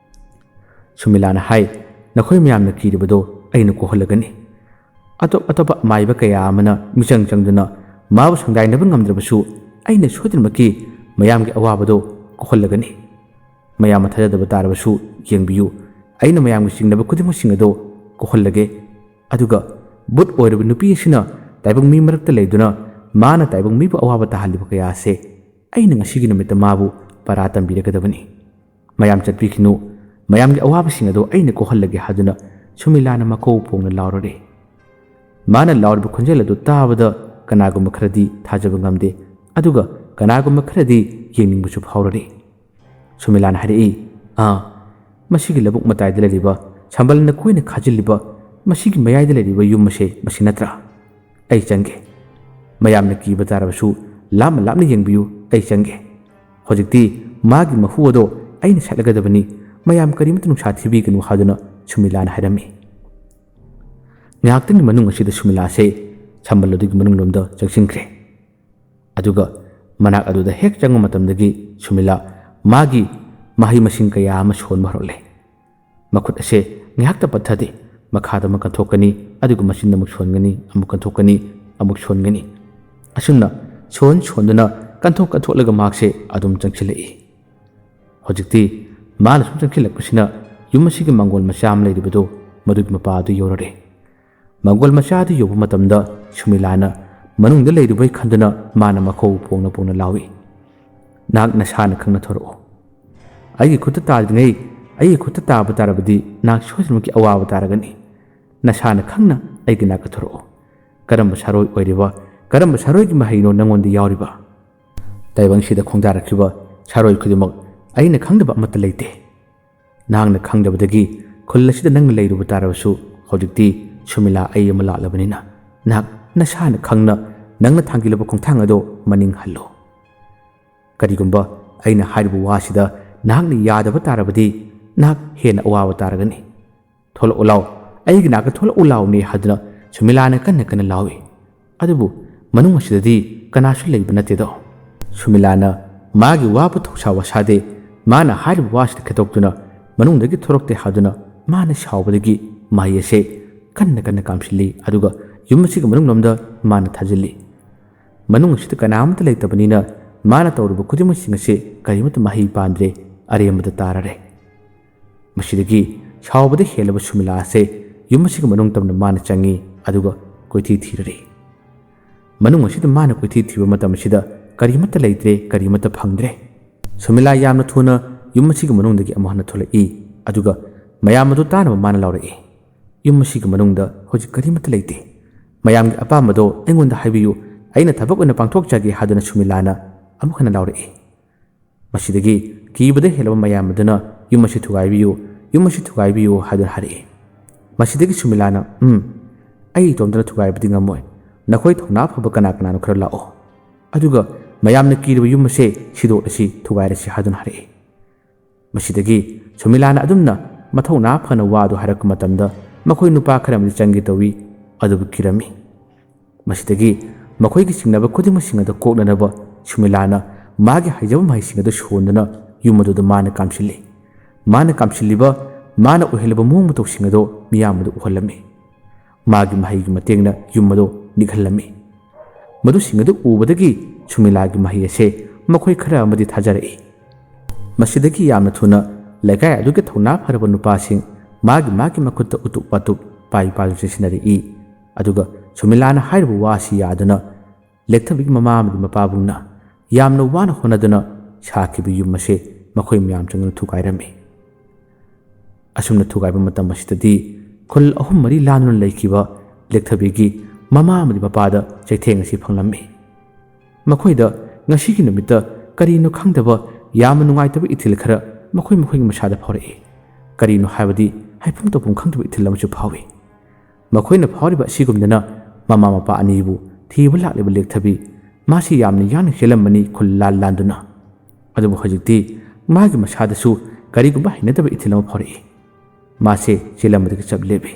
ꯁꯨꯃꯤꯂꯥꯅ ꯍꯥꯏ, "ꯅꯈꯣꯏ ꯃꯌꯥꯝꯅ ꯀꯤꯔꯤꯕꯗꯣ ꯑꯩꯅ ꯀꯣꯛꯍꯜꯂꯒꯅꯤ꯫ ꯑꯇꯣꯞ ꯑꯇꯣꯞꯄ ꯑꯃꯥꯏꯕ ꯀꯌꯥ ꯑꯃꯅ ꯃꯤꯆꯪ ꯆꯪꯗꯨꯅ ꯃꯥꯕꯨ ꯁꯪꯗꯥꯏꯅꯕ ꯉꯝꯗ꯭ꯔꯕꯁꯨ ꯑꯩꯅ ꯁꯣꯏꯗꯅꯃꯛꯀꯤ ꯃꯌꯥꯝꯒꯤ ꯑꯋꯥꯕꯗꯣ ꯀꯣꯛꯍꯜꯂꯒꯅꯤ꯫ ꯃꯌꯥꯝꯅ ꯊꯥꯖꯗꯕ ꯇꯥꯔꯕꯁꯨ ꯌꯦꯡꯕꯤꯌꯨ, ꯑꯩꯅ ꯃꯌꯥꯝꯒꯤ ꯆꯤꯡꯅꯕ ꯈꯨꯗꯤꯡꯃꯛꯁꯤꯡ ꯑꯗꯣ ꯀꯣꯛꯍꯜꯂꯒꯦ꯫ ꯑꯗꯨꯒ ꯚꯨꯠ ꯑꯣꯏꯔꯕ ꯅꯨꯄꯤ ꯑꯁꯤꯅ ꯇꯥꯏꯕꯪ ꯃꯤ ꯃꯔꯛꯇ ꯂꯩꯗꯨꯅ ꯃꯥꯅ ꯇꯥꯏꯕꯪ ꯃꯤꯕꯨ ꯑꯋꯥꯕ ꯇꯥꯍꯜꯂꯤꯕ ꯀꯌꯥ ꯑꯁꯦ ꯑꯩꯅ ꯉꯁꯤꯒꯤ ꯅꯨꯃꯤꯠꯇ ꯃꯥꯕꯨ ꯄꯔꯥ ꯇꯝꯕꯤꯔꯒꯗꯕꯅꯤ꯫ ꯃꯌꯥꯝ ꯆꯠꯄꯤꯈꯤꯅꯨ, ꯃꯌꯥꯝꯒꯤ ꯑꯋꯥꯕꯁꯤꯡ ꯑꯗꯣ ꯑꯩꯅ ꯀꯣꯛꯍꯜꯂꯒꯦ" ꯍꯥꯏꯗꯨꯅ ꯁꯨꯃꯤꯂꯥꯅ ꯃꯀꯣꯛ ꯄꯣꯡꯅ ꯂꯥꯎꯔꯔꯦ꯫ ꯃꯥꯅ ꯂꯥꯎꯔꯤꯕ ꯈꯣꯟꯖꯦꯜ ꯑꯗꯨ ꯇꯥꯕꯗ ꯀꯅꯥꯒꯨꯝꯕ ꯈꯔꯗꯤ ꯊꯥꯖꯕ ꯉꯝꯗꯦ, ꯑꯗꯨꯒ ꯀꯅꯥꯒꯨꯝꯕ ꯈꯔꯗꯤ ꯌꯦꯡꯅꯤꯡꯕꯁꯨ ꯐꯥꯎꯔꯔꯦ꯫ ꯁꯨꯃꯤꯂꯥꯅ ꯍꯥꯏꯔꯛꯏ, "ꯑꯥ, ꯃꯁꯤꯒꯤ ꯂꯧꯕꯨꯛ ꯃꯇꯥꯏꯗ ꯂꯩꯔꯤꯕ ꯁꯝꯕꯜꯅ ꯀꯣꯏꯅ ꯈꯥꯖꯤꯜꯂꯤꯕ "ꯃꯁꯤꯒꯤ ꯃꯌꯥꯏꯗ ꯂꯩꯔꯤꯕ ꯌꯨꯝ ꯑꯁꯦ ꯃꯁꯤ ꯅꯠꯇ꯭ꯔꯥ? ꯑꯩ ꯆꯪꯒꯦ꯫ ꯃꯌꯥꯝꯅ ꯀꯤꯕ ꯇꯥꯔꯕꯁꯨ ꯂꯥꯞꯅ ꯂꯥꯞꯅ ꯌꯦꯡꯕꯤꯌꯨ, ꯑꯩ ꯆꯪꯒꯦ꯫ ꯍꯧꯖꯤꯛꯇꯤ ꯃꯥꯒꯤ ꯃꯍꯨ ꯑꯗꯣ ꯑꯩꯅ ꯁꯠꯂꯒꯗꯕꯅꯤ, ꯃꯌꯥꯝ ꯀꯔꯤꯃꯠꯇ ꯅꯨꯡꯁꯥ ꯊꯤꯕꯤꯒꯅꯨ" ꯍꯥꯏꯗꯨꯅ ꯁꯨꯃꯤꯂꯥꯅ ꯍꯥꯏꯔꯝꯃꯤ꯫ ꯉꯥꯏꯍꯥꯛꯇꯪꯒꯤ ꯃꯅꯨꯡ ꯑꯁꯤꯗ ꯁꯨꯃꯤꯂꯥꯁꯦ ꯁꯝꯕꯜ ꯑꯗꯨꯒꯤ ꯃꯅꯨꯡꯂꯣꯝꯗ ꯆꯪꯁꯤꯟꯈ꯭ꯔꯦ꯫ ꯑꯗꯨꯒ ꯃꯅꯥꯛ ꯑꯗꯨꯗ ꯍꯦꯛ ꯆꯪꯕ ꯃꯇꯝꯗꯒꯤ ꯁꯨꯃꯤꯂꯥ ꯃꯥꯒꯤ ꯃꯍꯩ ꯃꯁꯤꯡ ꯀꯌꯥ ꯑꯃ ꯁꯣꯟꯕ ꯍꯧꯔꯛꯂꯦ꯫ ꯃꯈꯨꯠ ꯑꯁꯦ ꯉꯥꯏꯍꯥꯛꯇ ꯄꯠꯊꯗꯦ, ꯃꯈꯥꯗ ꯑꯃꯨꯛ ꯀꯟꯊꯣꯛꯀꯅꯤ, ꯑꯗꯨꯒ ꯃꯆꯤꯟꯗ ꯑꯃꯨꯛ ꯁꯣꯟꯒꯅꯤ, ꯑꯃꯨꯛ ꯀꯟꯊꯣꯛꯀꯅꯤ, ꯑꯃꯨꯛ ꯁꯣꯟꯒꯅꯤ꯫ ꯑꯁꯨꯝꯅ ꯁꯣꯟ ꯁꯣꯟꯗꯨꯅ, ꯀꯟꯊꯣꯛ ꯀꯟꯊꯣꯛꯂꯒ ꯃꯍꯥꯛꯁꯦ ꯑꯗꯨꯝ ꯆꯪꯁꯤꯜꯂꯛꯏ꯫ ꯍꯧꯖꯤꯛꯇꯤ ꯃꯥꯅ ꯁꯨꯝ ꯆꯪꯁꯤꯜꯂꯛꯄꯁꯤꯅ ꯌꯨꯝ ꯑꯁꯤꯒꯤ ꯃꯥꯡꯒꯣꯜ ꯃꯆꯥ ꯑꯃ ꯂꯩꯔꯤꯕꯗꯨ ꯃꯗꯨꯒꯤ ꯃꯄꯥ ꯑꯗꯨ ꯌꯧꯔꯔꯦ꯫ ꯃꯥꯡꯒꯣꯜ ꯃꯆꯥ ꯑꯗꯨ ꯌꯧꯕ ꯃꯇꯝꯗ ꯁꯨꯃꯤꯂꯥꯅ ꯃꯅꯨꯡꯗ ꯂꯩꯔꯨꯕꯩ ꯈꯟꯗꯨꯅ ꯃꯥꯅ ꯃꯈꯧ ꯄꯣꯡꯅ ꯄꯣꯡꯅ ꯂꯥꯎꯏ, "ꯅꯍꯥꯛ ꯅꯁꯥꯅ ꯈꯪꯅ ꯊꯣꯔꯛꯎ꯫ ꯑꯩꯒꯤ ꯈꯨꯠꯇ ꯇꯥꯗ꯭ꯔꯤꯉꯩ, ꯑꯩꯒꯤ ꯈꯨꯠꯇ ꯇꯥꯕ ꯇꯥꯔꯕꯗꯤ ꯅꯍꯥꯛ ꯁꯣꯏꯗꯅꯃꯛꯀꯤ ꯑꯋꯥꯕ ꯇꯥꯔꯒꯅꯤ꯫ ꯅꯁꯥꯅ ꯈꯪꯅ ꯑꯩꯒꯤ ꯅꯥꯛꯇ ꯊꯣꯔꯛꯎ꯫ ꯀꯔꯝꯕ ꯁꯥꯔꯣꯏ ꯑꯣꯏꯔꯤꯕ, ꯀꯔꯝꯕ ꯁꯥꯔꯣꯏꯒꯤ ꯃꯍꯩꯅꯣ ꯅꯪꯉꯣꯟꯗ ꯌꯥꯎꯔꯤꯕ? ꯇꯥꯏꯕꯪꯁꯤꯗ ꯈꯣꯡꯗꯥꯔꯛꯈꯤꯕ ꯁꯥꯔꯣꯏ ꯈꯨꯗꯤꯡꯃꯛ ꯑꯩꯅ ꯈꯪꯗꯕ ꯑꯃꯠꯇ ꯂꯩꯇꯦ꯫ ꯅꯍꯥꯛꯅ ꯈꯪꯗꯕꯗꯒꯤ ꯈꯨꯜ ꯑꯁꯤꯗ ꯅꯪꯅ ꯂꯩꯔꯨꯕ ꯇꯥꯔꯕꯁꯨ, ꯍꯧꯖꯤꯛꯇꯤ ꯁꯨꯃꯤꯂꯥ ꯑꯩ ꯑꯃ ꯂꯥꯛꯂꯕꯅꯤꯅ ꯅꯍꯥꯛ ꯅꯁꯥꯅ ꯈꯪꯅ ꯅꯪꯅ ꯊꯥꯡꯒꯤꯜꯂꯕ ꯈꯣꯡꯊꯥꯡ ꯑꯗꯣ ꯃꯅꯤꯡ ꯍꯜꯂꯨ꯫ ꯀꯔꯤꯒꯨꯝꯕ ꯑꯩꯅ ꯍꯥꯏꯔꯤꯕ ꯋꯥꯁꯤꯗ ꯅꯍꯥꯛꯅ ꯌꯥꯗꯕ ꯇꯥꯔꯕꯗꯤ ꯅꯍꯥꯛ ꯍꯦꯟꯅ ꯑꯋꯥꯕ ꯇꯥꯔꯒꯅꯤ꯫ ꯊꯣꯛꯂꯛꯎ ꯂꯥꯎ, ꯑꯩꯒꯤ ꯅꯥꯛꯇ ꯊꯣꯛꯂꯛꯎ ꯂꯥꯎꯅꯦ" ꯍꯥꯏꯗꯨꯅ ꯁꯨꯃꯤꯂꯥꯅ ꯀꯟꯅ ꯀꯟꯅ ꯂꯥꯎꯏ꯫ ꯑꯗꯨꯕꯨ ꯃꯅꯨꯡ ꯑꯁꯤꯗꯗꯤ ꯀꯅꯥꯁꯨ ꯂꯩꯕ ꯅꯠꯇꯦꯗꯣ꯫ ꯁꯨꯃꯤꯂꯥꯅ ꯃꯥꯒꯤ ꯋꯥꯕꯨ ꯊꯧꯁꯥ ꯋꯥꯁꯥꯗꯦ, ꯃꯥꯅ ꯍꯥꯏꯔꯤꯕ ꯋꯥꯁꯤꯗ ꯈꯦꯠꯇꯣꯛꯇꯨꯅ ꯃꯅꯨꯡꯗꯒꯤ ꯊꯣꯔꯛꯇꯦ ꯍꯥꯏꯗꯨꯅ ꯃꯥꯅ ꯁꯥꯎꯕꯗꯒꯤ ꯃꯍꯩ ꯑꯁꯦ ꯀꯟꯅ ꯀꯟꯅ ꯀꯥꯝꯁꯤꯜꯂꯤ, ꯑꯗꯨꯒ ꯌꯨꯝ ꯑꯁꯤꯒꯤ ꯃꯅꯨꯡꯂꯣꯝꯗ ꯃꯥꯅ ꯊꯥꯖꯤꯜꯂꯤ꯫ ꯃꯅꯨꯡ ꯑꯁꯤꯗ ꯀꯅꯥ ꯑꯃꯠꯇ ꯂꯩꯇꯕꯅꯤꯅ ꯃꯥꯅ ꯇꯧꯔꯤꯕ ꯈꯨꯗꯤꯡꯃꯛꯁꯤꯡ ꯑꯁꯤ ꯀꯔꯤꯃꯠꯇ ꯃꯍꯩ ꯄꯥꯟꯗ꯭ꯔꯦ, ꯑꯔꯦꯝꯕꯗ ꯇꯥꯔꯔꯦ꯫ ꯃꯁꯤꯗꯒꯤ ꯁꯥꯎꯕꯗ ꯍꯦꯜꯂꯕ ꯁꯨꯃꯤꯂꯥ ꯑꯁꯦ ꯌꯨꯝ ꯑꯁꯤꯒꯤ ꯃꯅꯨꯡ ꯇꯝꯅ ꯃꯥꯅ ꯆꯪꯉꯤ, ꯑꯗꯨꯒ ꯀꯣꯏꯊꯤ ꯊꯤꯔꯔꯦ꯫ ꯃꯅꯨꯡ ꯑꯁꯤꯗ ꯃꯥꯅ ꯀꯣꯏꯊꯤ ꯊꯤꯕ ꯃꯇꯝ ꯑꯁꯤꯗ ꯀꯔꯤꯃꯠꯇ ꯂꯩꯇ꯭ꯔꯦ, ꯀꯔꯤꯃꯠꯇ ꯐꯪꯗ꯭ꯔꯦ꯫ ꯁꯨꯃꯤꯂꯥ ꯌꯥꯝꯅ ꯊꯨꯅ ꯌꯨꯝ ꯑꯁꯤꯒꯤ ꯃꯅꯨꯡꯗꯒꯤ ꯑꯃꯨꯛ ꯍꯟꯅ ꯊꯣꯛꯂꯛꯏ, ꯑꯗꯨꯒ ꯃꯌꯥꯝ ꯑꯗꯨ ꯇꯥꯅꯕ ꯃꯥꯅ ꯂꯥꯎꯔꯛꯏ, "ꯌꯨꯝ ꯑꯁꯤꯒꯤ ꯃꯅꯨꯡꯗ ꯍꯧꯖꯤꯛ ꯀꯔꯤꯃꯠꯇ ꯂꯩꯇꯦ꯫ ꯃꯌꯥꯝꯒꯤ ꯑꯄꯥꯝꯕꯗꯣ ꯑꯩꯉꯣꯟꯗ ꯍꯥꯏꯕꯤꯌꯨ, ꯑꯩꯅ ꯊꯕꯛ ꯑꯣꯏꯅ ꯄꯥꯡꯊꯣꯛꯆꯒꯦ" ꯍꯥꯏꯗꯨꯅ ꯁꯨꯃꯤꯂꯥꯅ ꯑꯃꯨꯛ ꯍꯟꯅ ꯂꯥꯎꯔꯛꯏ꯫ ꯃꯁꯤꯗꯒꯤ ꯀꯤꯕꯗ ꯍꯦꯜꯂꯕ ꯃꯌꯥꯝ ꯑꯗꯨꯅ, "ꯌꯨꯝ ꯑꯁꯤ ꯊꯨꯒꯥꯏꯕꯤꯌꯨ, ꯌꯨꯝ ꯑꯁꯤ ꯊꯨꯒꯥꯏꯕꯤꯌꯨ" ꯍꯥꯏꯗꯨꯅ ꯍꯥꯏꯔꯛꯏ꯫ ꯃꯁꯤꯗꯒꯤ ꯁꯨꯃꯤꯂꯥꯅ, "ꯎꯝ, ꯑꯩ ꯏꯇꯣꯝꯇꯅ ꯊꯨꯒꯥꯏꯕꯗꯤ ꯉꯝꯃꯣꯏ꯫ ꯅꯈꯣꯏ ꯊꯧꯅꯥ ꯐꯕ ꯀꯅꯥ ꯀꯅꯥꯅꯣ ꯈꯔ ꯂꯥꯛꯑꯣ꯫ ꯑꯗꯨꯒ ꯃꯌꯥꯝꯅ ꯀꯤꯔꯤꯕ ꯌꯨꯝ ꯑꯁꯦ ꯁꯤꯗꯣꯛꯂꯁꯤ, ꯊꯨꯒꯥꯏꯔꯁꯤ" ꯍꯥꯏꯗꯨꯅ ꯍꯥꯏꯔꯛꯏ꯫ ꯃꯁꯤꯗꯒꯤ ꯁꯨꯃꯤꯂꯥꯅ ꯑꯗꯨꯝꯅ ꯃꯊꯧꯅꯥ ꯐꯅ ꯋꯥꯗꯨ ꯍꯥꯏꯔꯛꯄ ꯃꯇꯝꯗ ꯃꯈꯣꯏ ꯅꯨꯄꯥ ꯈꯔ ꯑꯃꯗꯤ ꯆꯪꯒꯦ ꯇꯧꯏ, ꯑꯗꯨꯕꯨ ꯀꯤꯔꯝꯃꯤ꯫ ꯃꯁꯤꯗꯒꯤ ꯃꯈꯣꯏꯒꯤ ꯆꯤꯡꯅꯕ ꯈꯨꯗꯤꯡꯃꯛꯁꯤꯡ ꯑꯗꯨ ꯀꯣꯛꯅꯅꯕ ꯁꯨꯃꯤꯂꯥꯅ ꯃꯥꯒꯤ ꯍꯩꯖꯕ ꯃꯍꯩꯁꯤꯡ ꯑꯗꯨ ꯁꯣꯟꯗꯨꯅ ꯌꯨꯝ ꯑꯗꯨꯗ ꯃꯥꯅ ꯀꯥꯝꯁꯤꯜꯂꯤ꯫ ꯃꯥꯅ ꯀꯥꯝꯁꯤꯜꯂꯤꯕ, ꯃꯥꯅ ꯑꯣꯏꯍꯜꯂꯤꯕ ꯃꯑꯣꯡ ꯃꯇꯧꯁꯤꯡ ꯑꯗꯨ ꯃꯤꯌꯥꯝ ꯑꯗꯨ ꯎꯍꯜꯂꯝꯃꯤ꯫ ꯃꯥꯒꯤ ꯃꯍꯩꯒꯤ ꯃꯇꯦꯡꯅ ꯌꯨꯝ ꯑꯗꯨ ꯅꯤꯛꯍꯜꯂꯝꯃꯤ꯫ ꯃꯗꯨꯁꯤꯡ ꯑꯗꯨ ꯎꯕꯗꯒꯤ ꯁꯨꯃꯤꯂꯥꯒꯤ ꯃꯍꯩ ꯑꯁꯦ ꯃꯈꯣꯏ ꯈꯔ ꯑꯃꯗꯤ ꯊꯥꯖꯔꯛꯏ꯫ ꯃꯁꯤꯗꯒꯤ ꯌꯥꯝꯅ ꯊꯨꯅ ꯂꯩꯀꯥꯏ ꯑꯗꯨꯒꯤ ꯊꯧꯅꯥ ꯐꯔꯕ ꯅꯨꯄꯥꯁꯤꯡ ꯃꯥꯒꯤ ꯃꯥꯒꯤ ꯃꯈꯨꯠꯇ ꯎꯇꯨꯞ ꯋꯥꯇꯨꯞ ꯄꯥꯏ ꯄꯥꯏꯗꯨꯅ ꯆꯦꯟꯁꯤꯟꯅꯔꯛꯏ꯫ ꯑꯗꯨꯒ ꯁꯨꯃꯤꯂꯥꯅ ꯍꯥꯏꯔꯤꯕ ꯋꯥꯁꯤ ꯌꯥꯗꯨꯅ ꯂꯦꯛꯊꯕꯤꯒꯤ ꯃꯃꯥ ꯑꯃꯗꯤ ꯃꯄꯥꯕꯨꯡꯅ ꯌꯥꯝꯅ ꯋꯥꯅ ꯍꯣꯠꯅꯗꯨꯅ ꯁꯥꯈꯤꯕ ꯌꯨꯝ ꯑꯁꯦ ꯃꯈꯣꯏ ꯃꯌꯥꯝ ꯆꯪꯗꯨꯅ ꯊꯨꯒꯥꯏꯔꯝꯃꯤ꯫ ꯑꯁꯨꯝꯅ ꯊꯨꯒꯥꯏꯕ ꯃꯇꯝ ꯑꯁꯤꯗꯗꯤ ꯈꯨꯜ ꯑꯍꯨꯝ ꯃꯔꯤ ꯂꯥꯟꯗꯨꯅ ꯂꯩꯈꯤꯕ ꯂꯦꯛꯊꯕꯤꯒꯤ ꯃꯃꯥ ꯑꯃꯗꯤ ꯃꯄꯥꯗ ꯆꯩꯊꯦꯡ ꯑꯁꯤ ꯐꯪꯂꯝꯃꯤ꯫ ꯃꯈꯣꯏꯗ ꯉꯁꯤꯒꯤ ꯅꯨꯃꯤꯠꯇ ꯀꯔꯤꯅꯣ ꯈꯪꯗꯕ ꯌꯥꯝꯅ ꯅꯨꯡꯉꯥꯏꯇꯕ ꯏꯊꯤꯜ ꯈꯔ ꯃꯈꯣꯏ ꯃꯈꯣꯏꯒꯤ ꯃꯁꯥꯗ ꯐꯥꯎꯔꯛꯏ꯫ ꯀꯔꯤꯅꯣ ꯍꯥꯏꯕꯗꯤ ꯍꯥꯏꯐꯝ ꯇꯧꯐꯝ ꯈꯪꯗꯕ ꯏꯊꯤꯜ ꯑꯃꯁꯨ ꯐꯥꯎꯏ꯫ ꯃꯈꯣꯏꯅ ꯐꯥꯎꯔꯤꯕ ꯑꯁꯤꯒꯨꯝꯗꯅ ꯃꯃꯥ ꯃꯄꯥ ꯑꯅꯤꯕꯨ ꯊꯤꯕ ꯂꯥꯛꯂꯤꯕ ꯂꯦꯛꯊꯕꯤ, ꯃꯥꯁꯤ ꯌꯥꯝꯅ ꯌꯥꯡꯅ ꯆꯦꯜꯂꯝꯕꯅꯤ ꯈꯨꯜ ꯂꯥꯟ ꯂꯥꯟꯗꯨꯅ꯫ ꯑꯗꯨꯕꯨ ꯍꯧꯖꯤꯛꯇꯤ ꯃꯥꯒꯤ ꯃꯁꯥꯗꯁꯨ ꯀꯔꯤꯒꯨꯝꯕ ꯍꯩꯅꯗꯕ ꯏꯊꯤꯜ ꯑꯃ ꯐꯥꯎꯔꯛꯏ꯫ ꯃꯥꯁꯦ ꯆꯦꯜꯂꯝꯕꯗꯒꯤ ꯆꯞ ꯂꯦꯞꯄꯤ꯫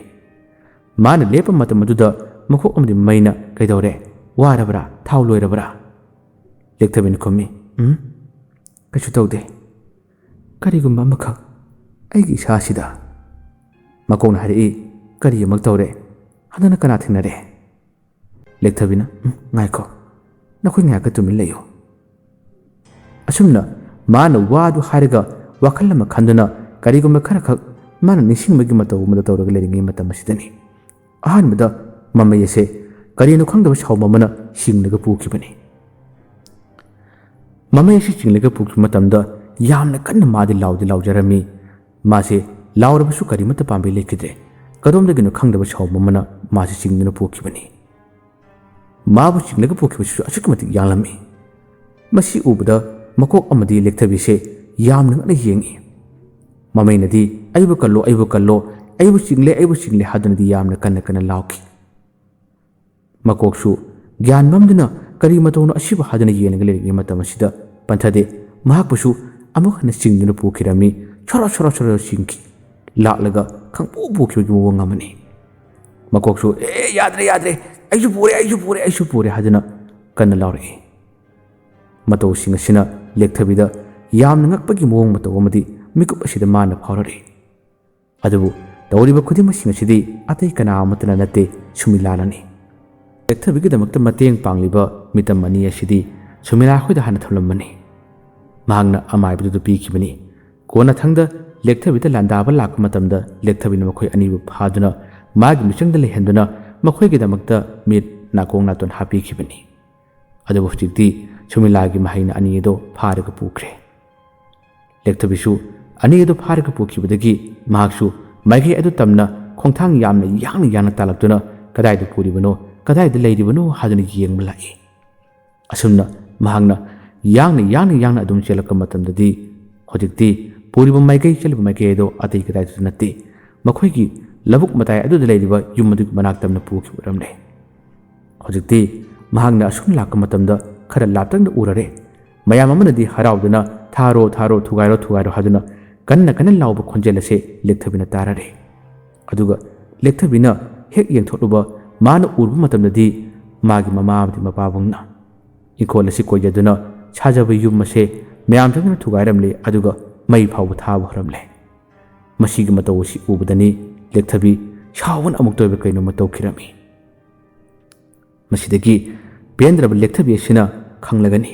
ꯃꯥꯅ ꯂꯦꯞꯄ ꯃꯇꯝ ꯑꯗꯨꯗ ꯃꯀꯣꯛ ꯑꯃꯗꯤ ꯃꯃꯩꯅ, "ꯀꯩꯗꯧꯔꯦ? ꯋꯥꯔꯕ꯭ꯔꯥ? ꯊꯥꯎ ꯂꯣꯏꯔꯕ꯭ꯔꯥ?" ꯂꯦꯛꯊꯕꯤꯅ ꯈꯨꯝꯃꯤ, "ꯎꯝ, ꯀꯩꯁꯨ ꯇꯧꯗꯦ꯫ ꯀꯔꯤꯒꯨꯝꯕ ꯑꯃꯈꯛ ꯑꯩꯒꯤ ꯏꯁꯥꯁꯤꯗ"꯫ ꯃꯀꯣꯛꯅ ꯍꯥꯏꯔꯛꯏ, "ꯀꯔꯤ ꯑꯃꯨꯛ ꯇꯧꯔꯦ? ꯍꯟꯗꯛꯅ ꯀꯅꯥ ꯊꯦꯡꯅꯔꯦ?" ꯂꯦꯛꯊꯕꯤꯅ, "ꯎꯝ, ꯉꯥꯏꯈꯣ, ꯅꯈꯣꯏ ꯉꯥꯏꯍꯥꯛꯀ ꯇꯨꯃꯤꯟ ꯂꯩꯌꯨ"꯫ ꯑꯁꯨꯝꯅ ꯃꯥꯅ ꯋꯥꯗꯨ ꯍꯥꯏꯔꯒ ꯋꯥꯈꯜ ꯑꯃ ꯈꯟꯗꯨꯅ ꯀꯔꯤꯒꯨꯝꯕ ꯈꯔꯈꯛ ꯃꯥꯅ ꯅꯤꯡꯁꯤꯡꯕꯒꯤ ꯃꯇꯧ ꯑꯃꯗ ꯇꯧꯔꯒ ꯂꯩꯔꯤꯉꯩ ꯃꯇꯝ ꯑꯁꯤꯗꯅꯤ꯫ ꯑꯍꯥꯟꯕꯗ ꯃꯃꯩ ꯑꯁꯦ ꯀꯔꯤꯅꯣ ꯈꯪꯗꯕ ꯁꯥꯎꯝ ꯑꯃꯅ ꯆꯤꯡꯂꯒ ꯄꯨꯈꯤꯕꯅꯤ꯫ ꯃꯃꯩ ꯑꯁꯤ ꯆꯤꯡꯂꯒ ꯄꯨꯈꯤꯕ ꯃꯇꯝꯗ ꯌꯥꯝꯅ ꯀꯟꯅ ꯃꯥꯗꯤ ꯂꯥꯎꯗꯤ ꯂꯥꯎꯖꯔꯝꯃꯤ꯫ ꯃꯥꯁꯦ ꯂꯥꯎꯔꯕꯁꯨ ꯀꯔꯤꯃꯠꯇ ꯄꯥꯝꯕꯩ ꯂꯩꯈꯤꯗ꯭ꯔꯦ꯫ ꯀꯗꯣꯝꯗꯒꯤꯅꯣ ꯈꯪꯗꯕ ꯁꯥꯎꯝ ꯑꯃꯅ ꯃꯥꯁꯦ ꯆꯤꯡꯗꯨꯅ ꯄꯨꯈꯤꯕꯅꯤ꯫ ꯃꯥꯕꯨ ꯆꯤꯡꯂꯒ ꯄꯨꯈꯤꯕꯁꯤꯁꯨ ꯑꯁꯨꯛꯀꯤ ꯃꯇꯤꯛ ꯌꯥꯡꯂꯝꯃꯤ꯫ ꯃꯁꯤ ꯎꯕꯗ ꯃꯀꯣꯛ ꯑꯃꯗꯤ ꯂꯦꯛꯊꯕꯤꯁꯦ ꯌꯥꯝꯅ ꯉꯛꯅ ꯌꯦꯡꯉꯤ꯫ ꯃꯃꯩꯅꯗꯤ, "ꯑꯩꯕꯨ ꯀꯜꯂꯣ, ꯑꯩꯕꯨ ꯀꯜꯂꯣ, "ꯑꯩꯕꯨ ꯆꯤꯡꯂꯦ, ꯑꯩꯕꯨ ꯆꯤꯡꯂꯦ" ꯍꯥꯏꯗꯨꯅꯗꯤ ꯌꯥꯝꯅ ꯀꯟꯅ ꯀꯟꯅ ꯂꯥꯎꯈꯤ꯫ ꯃꯀꯣꯛꯁꯨ ꯒ꯭ꯌꯥꯟ ꯃꯝꯗꯨꯅ ꯀꯔꯤ ꯃꯇꯧꯅꯣ ꯑꯁꯤꯕꯨ ꯍꯥꯏꯗꯨꯅ ꯌꯦꯡꯂꯒ ꯂꯩꯔꯤꯉꯩ ꯃꯇꯝ ꯑꯁꯤꯗ ꯄꯟꯊꯗꯦ ꯃꯍꯥꯛꯄꯨꯁꯨ ꯑꯃꯨꯛ ꯍꯟꯅ ꯆꯤꯡꯗꯨꯅ ꯄꯨꯈꯤꯔꯝꯃꯤ꯫ ꯁꯣꯔꯣ ꯁꯣꯔꯣ ꯁꯣꯔꯣ ꯆꯤꯡꯈꯤ꯫ ꯂꯥꯛꯂꯒ ꯈꯪꯄꯨ ꯄꯨꯈꯤꯕꯒꯤ ꯃꯑꯣꯡ ꯑꯃꯅꯤ꯫ ꯃꯀꯣꯛꯁꯨ "ꯑꯦ, ꯌꯥꯗ꯭ꯔꯦ, ꯌꯥꯗ꯭ꯔꯦ, ꯑꯩꯁꯨ ꯄꯨꯔꯦ, ꯑꯩꯁꯨ ꯄꯨꯔꯦ, ꯑꯩꯁꯨ ꯄꯨꯔꯦ" ꯍꯥꯏꯗꯨꯅ ꯀꯟꯅ ꯂꯥꯎꯔꯛꯏ꯫ ꯃꯇꯧꯁꯤꯡ ꯑꯁꯤꯅ ꯂꯦꯛꯊꯕꯤꯗ ꯌꯥꯝꯅ ꯉꯛꯄꯒꯤ ꯃꯑꯣꯡ ꯃꯇꯧ ꯑꯃꯗꯤ ꯃꯤꯀꯨꯞ ꯑꯁꯤꯗ ꯃꯥꯅ ꯐꯥꯎꯔꯛꯏ꯫ ꯑꯗꯨꯕꯨ ꯇꯧꯔꯤꯕ ꯈꯨꯗꯤꯡꯃꯛꯁꯤꯡ ꯑꯁꯤꯗꯤ ꯑꯇꯩ ꯀꯅꯥ ꯑꯃꯠꯇꯅ ꯅꯠꯇꯦ, ꯁꯨꯃꯤꯂꯥꯅꯅꯤ꯫ ꯂꯦꯛꯊꯕꯤꯒꯤꯗꯃꯛꯇ ꯃꯇꯦꯡ ꯄꯥꯡꯂꯤꯕ ꯃꯤꯇꯝ ꯑꯅꯤ ꯑꯁꯤꯗꯤ ꯁꯨꯃꯤꯂꯥ ꯑꯩꯈꯣꯏꯗ ꯍꯥꯟꯅ ꯊꯝꯂꯝꯕꯅꯤ꯫ ꯃꯍꯥꯛꯅ ꯑꯃꯥꯏꯕꯗꯨꯗ ꯄꯤꯈꯤꯕꯅꯤ꯫ ꯀꯣꯟꯅꯊꯪꯗ ꯂꯦꯛꯊꯕꯤꯗ ꯂꯥꯟꯗꯥꯕ ꯂꯥꯛꯄ ꯃꯇꯝꯗ ꯂꯦꯛꯊꯕꯤꯅ ꯃꯈꯣꯏ ꯑꯅꯤꯕꯨ ꯐꯥꯗꯨꯅ ꯃꯥꯒꯤ ꯃꯤꯆꯪꯗ ꯂꯩꯍꯟꯗꯨꯅ ꯃꯈꯣꯏꯒꯤꯗꯃꯛꯇ ꯃꯤꯠ ꯅꯥꯀꯣꯡ ꯅꯥꯇꯣꯟ ꯍꯥꯞꯄꯤꯈꯤꯕꯅꯤ꯫ ꯑꯗꯨꯕꯨ ꯍꯧꯖꯤꯛꯇꯤ ꯁꯨꯃꯤꯂꯥꯒꯤ ꯃꯍꯩꯅ ꯑꯅꯤ ꯑꯗꯨ ꯐꯥꯔꯒ ꯄꯨꯈ꯭ꯔꯦ꯫ ꯂꯦꯛꯊꯕꯤꯁꯨ ꯑꯅꯤ ꯑꯗꯨ ꯐꯥꯔꯒ ꯄꯨꯈꯤꯕꯗꯒꯤ ꯃꯍꯥꯛꯁꯨ ꯃꯥꯏꯀꯩ ꯑꯗꯨ ꯇꯝꯅ ꯈꯣꯡꯊꯥꯡ ꯌꯥꯝꯅ ꯌꯥꯡꯅ ꯌꯥꯡꯅ ꯇꯥꯜꯂꯛꯇꯨꯅ ꯀꯗꯥꯏꯗ ꯄꯨꯔꯤꯕꯅꯣ, ꯀꯗꯥꯏꯗ ꯂꯩꯔꯤꯕꯅꯣ ꯍꯥꯏꯗꯨꯅ ꯌꯦꯡꯕ ꯂꯥꯛꯏ꯫ ꯑꯁꯨꯝꯅ ꯃꯍꯥꯛꯅ ꯌꯥꯡꯅ ꯌꯥꯡꯅ ꯌꯥꯡꯅ ꯑꯗꯨꯝ ꯆꯦꯜꯂꯛꯄ ꯃꯇꯝꯗꯗꯤ ꯍꯧꯖꯤꯛꯇꯤ ꯄꯨꯔꯤꯕ ꯃꯥꯏꯀꯩ, ꯆꯠꯂꯤꯕ ꯃꯥꯏꯀꯩ ꯑꯗꯣ ꯑꯇꯩ ꯀꯗꯥꯏꯗꯁꯨ ꯅꯠꯇꯦ, ꯃꯈꯣꯏꯒꯤ ꯂꯧꯕꯨꯛ ꯃꯇꯥꯏ ꯑꯗꯨꯗ ꯂꯩꯔꯤꯕ ꯌꯨꯝ ꯑꯗꯨꯒꯤ ꯃꯅꯥꯛ ꯇꯝꯅ ꯄꯨꯈꯤꯕ ꯑꯣꯏꯔꯝꯂꯦ꯫ ꯍꯧꯖꯤꯛꯇꯤ ꯃꯍꯥꯛꯅ ꯑꯁꯨꯝ ꯂꯥꯛꯄ ꯃꯇꯝꯗ ꯈꯔ ꯂꯥꯞꯇꯛꯅ ꯎꯔꯔꯦ꯫ ꯃꯌꯥꯝ ꯑꯃꯅꯗꯤ ꯍꯔꯥꯎꯗꯨꯅ "ꯊꯥꯔꯣ, ꯊꯥꯔꯣ, ꯊꯨꯒꯥꯏꯔꯣ, ꯊꯨꯒꯥꯏꯔꯣ" ꯍꯥꯏꯗꯨꯅ ꯀꯟꯅ ꯀꯟꯅ ꯂꯥꯎꯕ ꯈꯣꯟꯖꯦꯜ ꯑꯁꯦ ꯂꯦꯛꯊꯕꯤꯅ ꯇꯥꯔꯔꯦ꯫ ꯑꯗꯨꯒ ꯂꯦꯛꯊꯕꯤꯅ ꯍꯦꯛ ꯌꯦꯡꯊꯣꯛꯂꯨꯕ, ꯃꯥꯅ ꯎꯔꯨꯕ ꯃꯇꯝꯗꯗꯤ ꯃꯥꯒꯤ ꯃꯃꯥ ꯑꯃꯗꯤ ꯃꯄꯥꯕꯨꯡꯅ ꯏꯪꯈꯣꯜ ꯑꯁꯤ ꯀꯣꯏꯖꯗꯨꯅ ꯁꯥꯖꯕ ꯌꯨꯝ ꯑꯁꯦ ꯃꯌꯥꯝ ꯆꯪꯗꯨꯅ ꯊꯨꯒꯥꯏꯔꯝꯂꯦ, ꯑꯗꯨꯒ ꯃꯩ ꯐꯥꯎꯕ ꯊꯥꯕ ꯍꯧꯔꯝꯂꯦ꯫ ꯃꯁꯤꯒꯤ ꯃꯇꯧ ꯑꯁꯤ ꯎꯕꯗꯅꯤ ꯂꯦꯛꯊꯕꯤ ꯁꯥꯎꯕꯅ ꯑꯃꯨꯛꯇ ꯑꯣꯏꯕ ꯀꯩꯅꯣꯝꯃ ꯇꯧꯈꯤꯔꯝꯃꯤ꯫ ꯃꯁꯤꯗꯒꯤ ꯄꯦꯟꯗ꯭ꯔꯕ ꯂꯦꯛꯊꯕꯤ ꯑꯁꯤꯅ ꯈꯪꯂꯒꯅꯤ,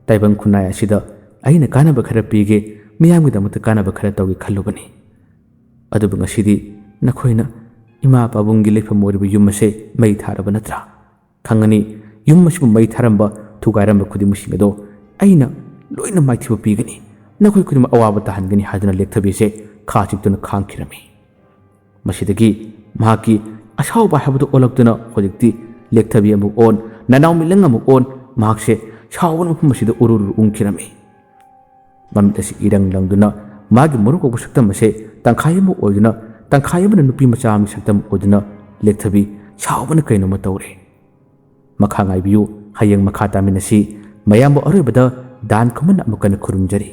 "ꯇꯥꯏꯕꯪ ꯈꯨꯟꯅꯥꯏ ꯑꯁꯤꯗ ꯑꯩꯅ ꯀꯥꯟꯅꯕ ꯈꯔ ꯄꯤꯒꯦ, ꯃꯤꯌꯥꯝꯒꯤꯗꯃꯛꯇ ꯀꯥꯟꯅꯕ ꯈꯔ ꯇꯧꯒꯦ" ꯈꯜꯂꯨꯕꯅꯤ꯫ ꯑꯗꯨꯕꯨ ꯉꯁꯤꯗꯤ ꯅꯈꯣꯏꯅ ꯏꯃꯥ ꯄꯥꯕꯨꯡꯒꯤ ꯂꯩꯐꯝ ꯑꯣꯏꯔꯤꯕ ꯌꯨꯝ ꯑꯁꯦ ꯃꯩ ꯊꯥꯔꯕ ꯅꯠꯇ꯭ꯔꯥ? ꯈꯪꯒꯅꯤ, ꯌꯨꯝ ꯑꯁꯤꯕꯨ ꯃꯩ ꯊꯥꯔꯝꯕ, ꯊꯨꯒꯥꯏꯔꯝꯕ ꯈꯨꯗꯤꯡꯃꯛꯁꯤꯡ ꯑꯗꯣ ꯑꯩꯅ ꯂꯣꯏꯅ ꯃꯥꯏꯊꯤꯕ ꯄꯤꯒꯅꯤ, ꯅꯈꯣꯏ ꯈꯨꯗꯤꯡꯃꯛ ꯑꯋꯥꯕ ꯇꯥꯍꯟꯒꯅꯤ ꯍꯥꯏꯗꯨꯅ ꯂꯦꯛꯊꯕꯤꯁꯦ ꯈꯥ ꯆꯤꯛꯇꯨꯅ ꯈꯥꯡꯈꯤꯔꯝꯃꯤ꯫ ꯃꯁꯤꯗꯒꯤ ꯃꯍꯥꯛꯀꯤ ꯑꯁꯥꯎꯕ ꯍꯥꯏꯕꯗꯨ ꯑꯣꯜꯂꯛꯇꯨꯅ ꯍꯧꯖꯤꯛꯇꯤ ꯂꯦꯛꯊꯕꯤ ꯑꯃꯨꯛ ꯑꯣꯟ, ꯅꯅꯥꯎ ꯃꯤꯂꯪ ꯑꯃꯨꯛ ꯑꯣꯟ, ꯃꯍꯥꯛꯁꯦ ꯁꯥꯎꯕꯅ ꯃꯐꯝ ꯑꯁꯤꯗ ꯎꯔꯨ ꯎꯔꯨ ꯎꯪꯈꯤꯔꯝꯃꯤ꯫ ꯃꯃꯤꯠ ꯑꯁꯤ ꯏꯔꯪ ꯂꯪꯗꯨꯅ ꯃꯥꯒꯤ ꯃꯔꯨ ꯀꯣꯛꯄ ꯁꯛꯇꯝ ꯑꯁꯦ ꯇꯪꯈꯥꯏ ꯑꯃ ꯑꯣꯏꯗꯨꯅ ꯇꯪꯈꯥꯏ ꯑꯃꯅ ꯅꯨꯄꯤ ꯃꯆꯥ ꯑꯃꯒꯤ ꯁꯛꯇꯝ ꯑꯣꯏꯗꯨꯅ ꯂꯦꯛꯊꯕꯤ ꯁꯥꯎꯕꯅ ꯀꯩꯅꯣꯃ ꯇꯧꯔꯦ꯫ ꯃꯈꯥ ꯉꯥꯏꯕꯤꯌꯨ, ꯍꯌꯦꯡ ꯃꯈꯥ ꯇꯥꯃꯤꯟꯅꯁꯤ꯫ ꯃꯌꯥꯝꯕꯨ ꯑꯔꯣꯏꯕꯗ ꯗꯥꯟ ꯈꯨꯃꯟ ꯑꯃꯨꯛ ꯀꯟꯅ ꯈꯨꯔꯨꯝꯖꯔꯤ꯫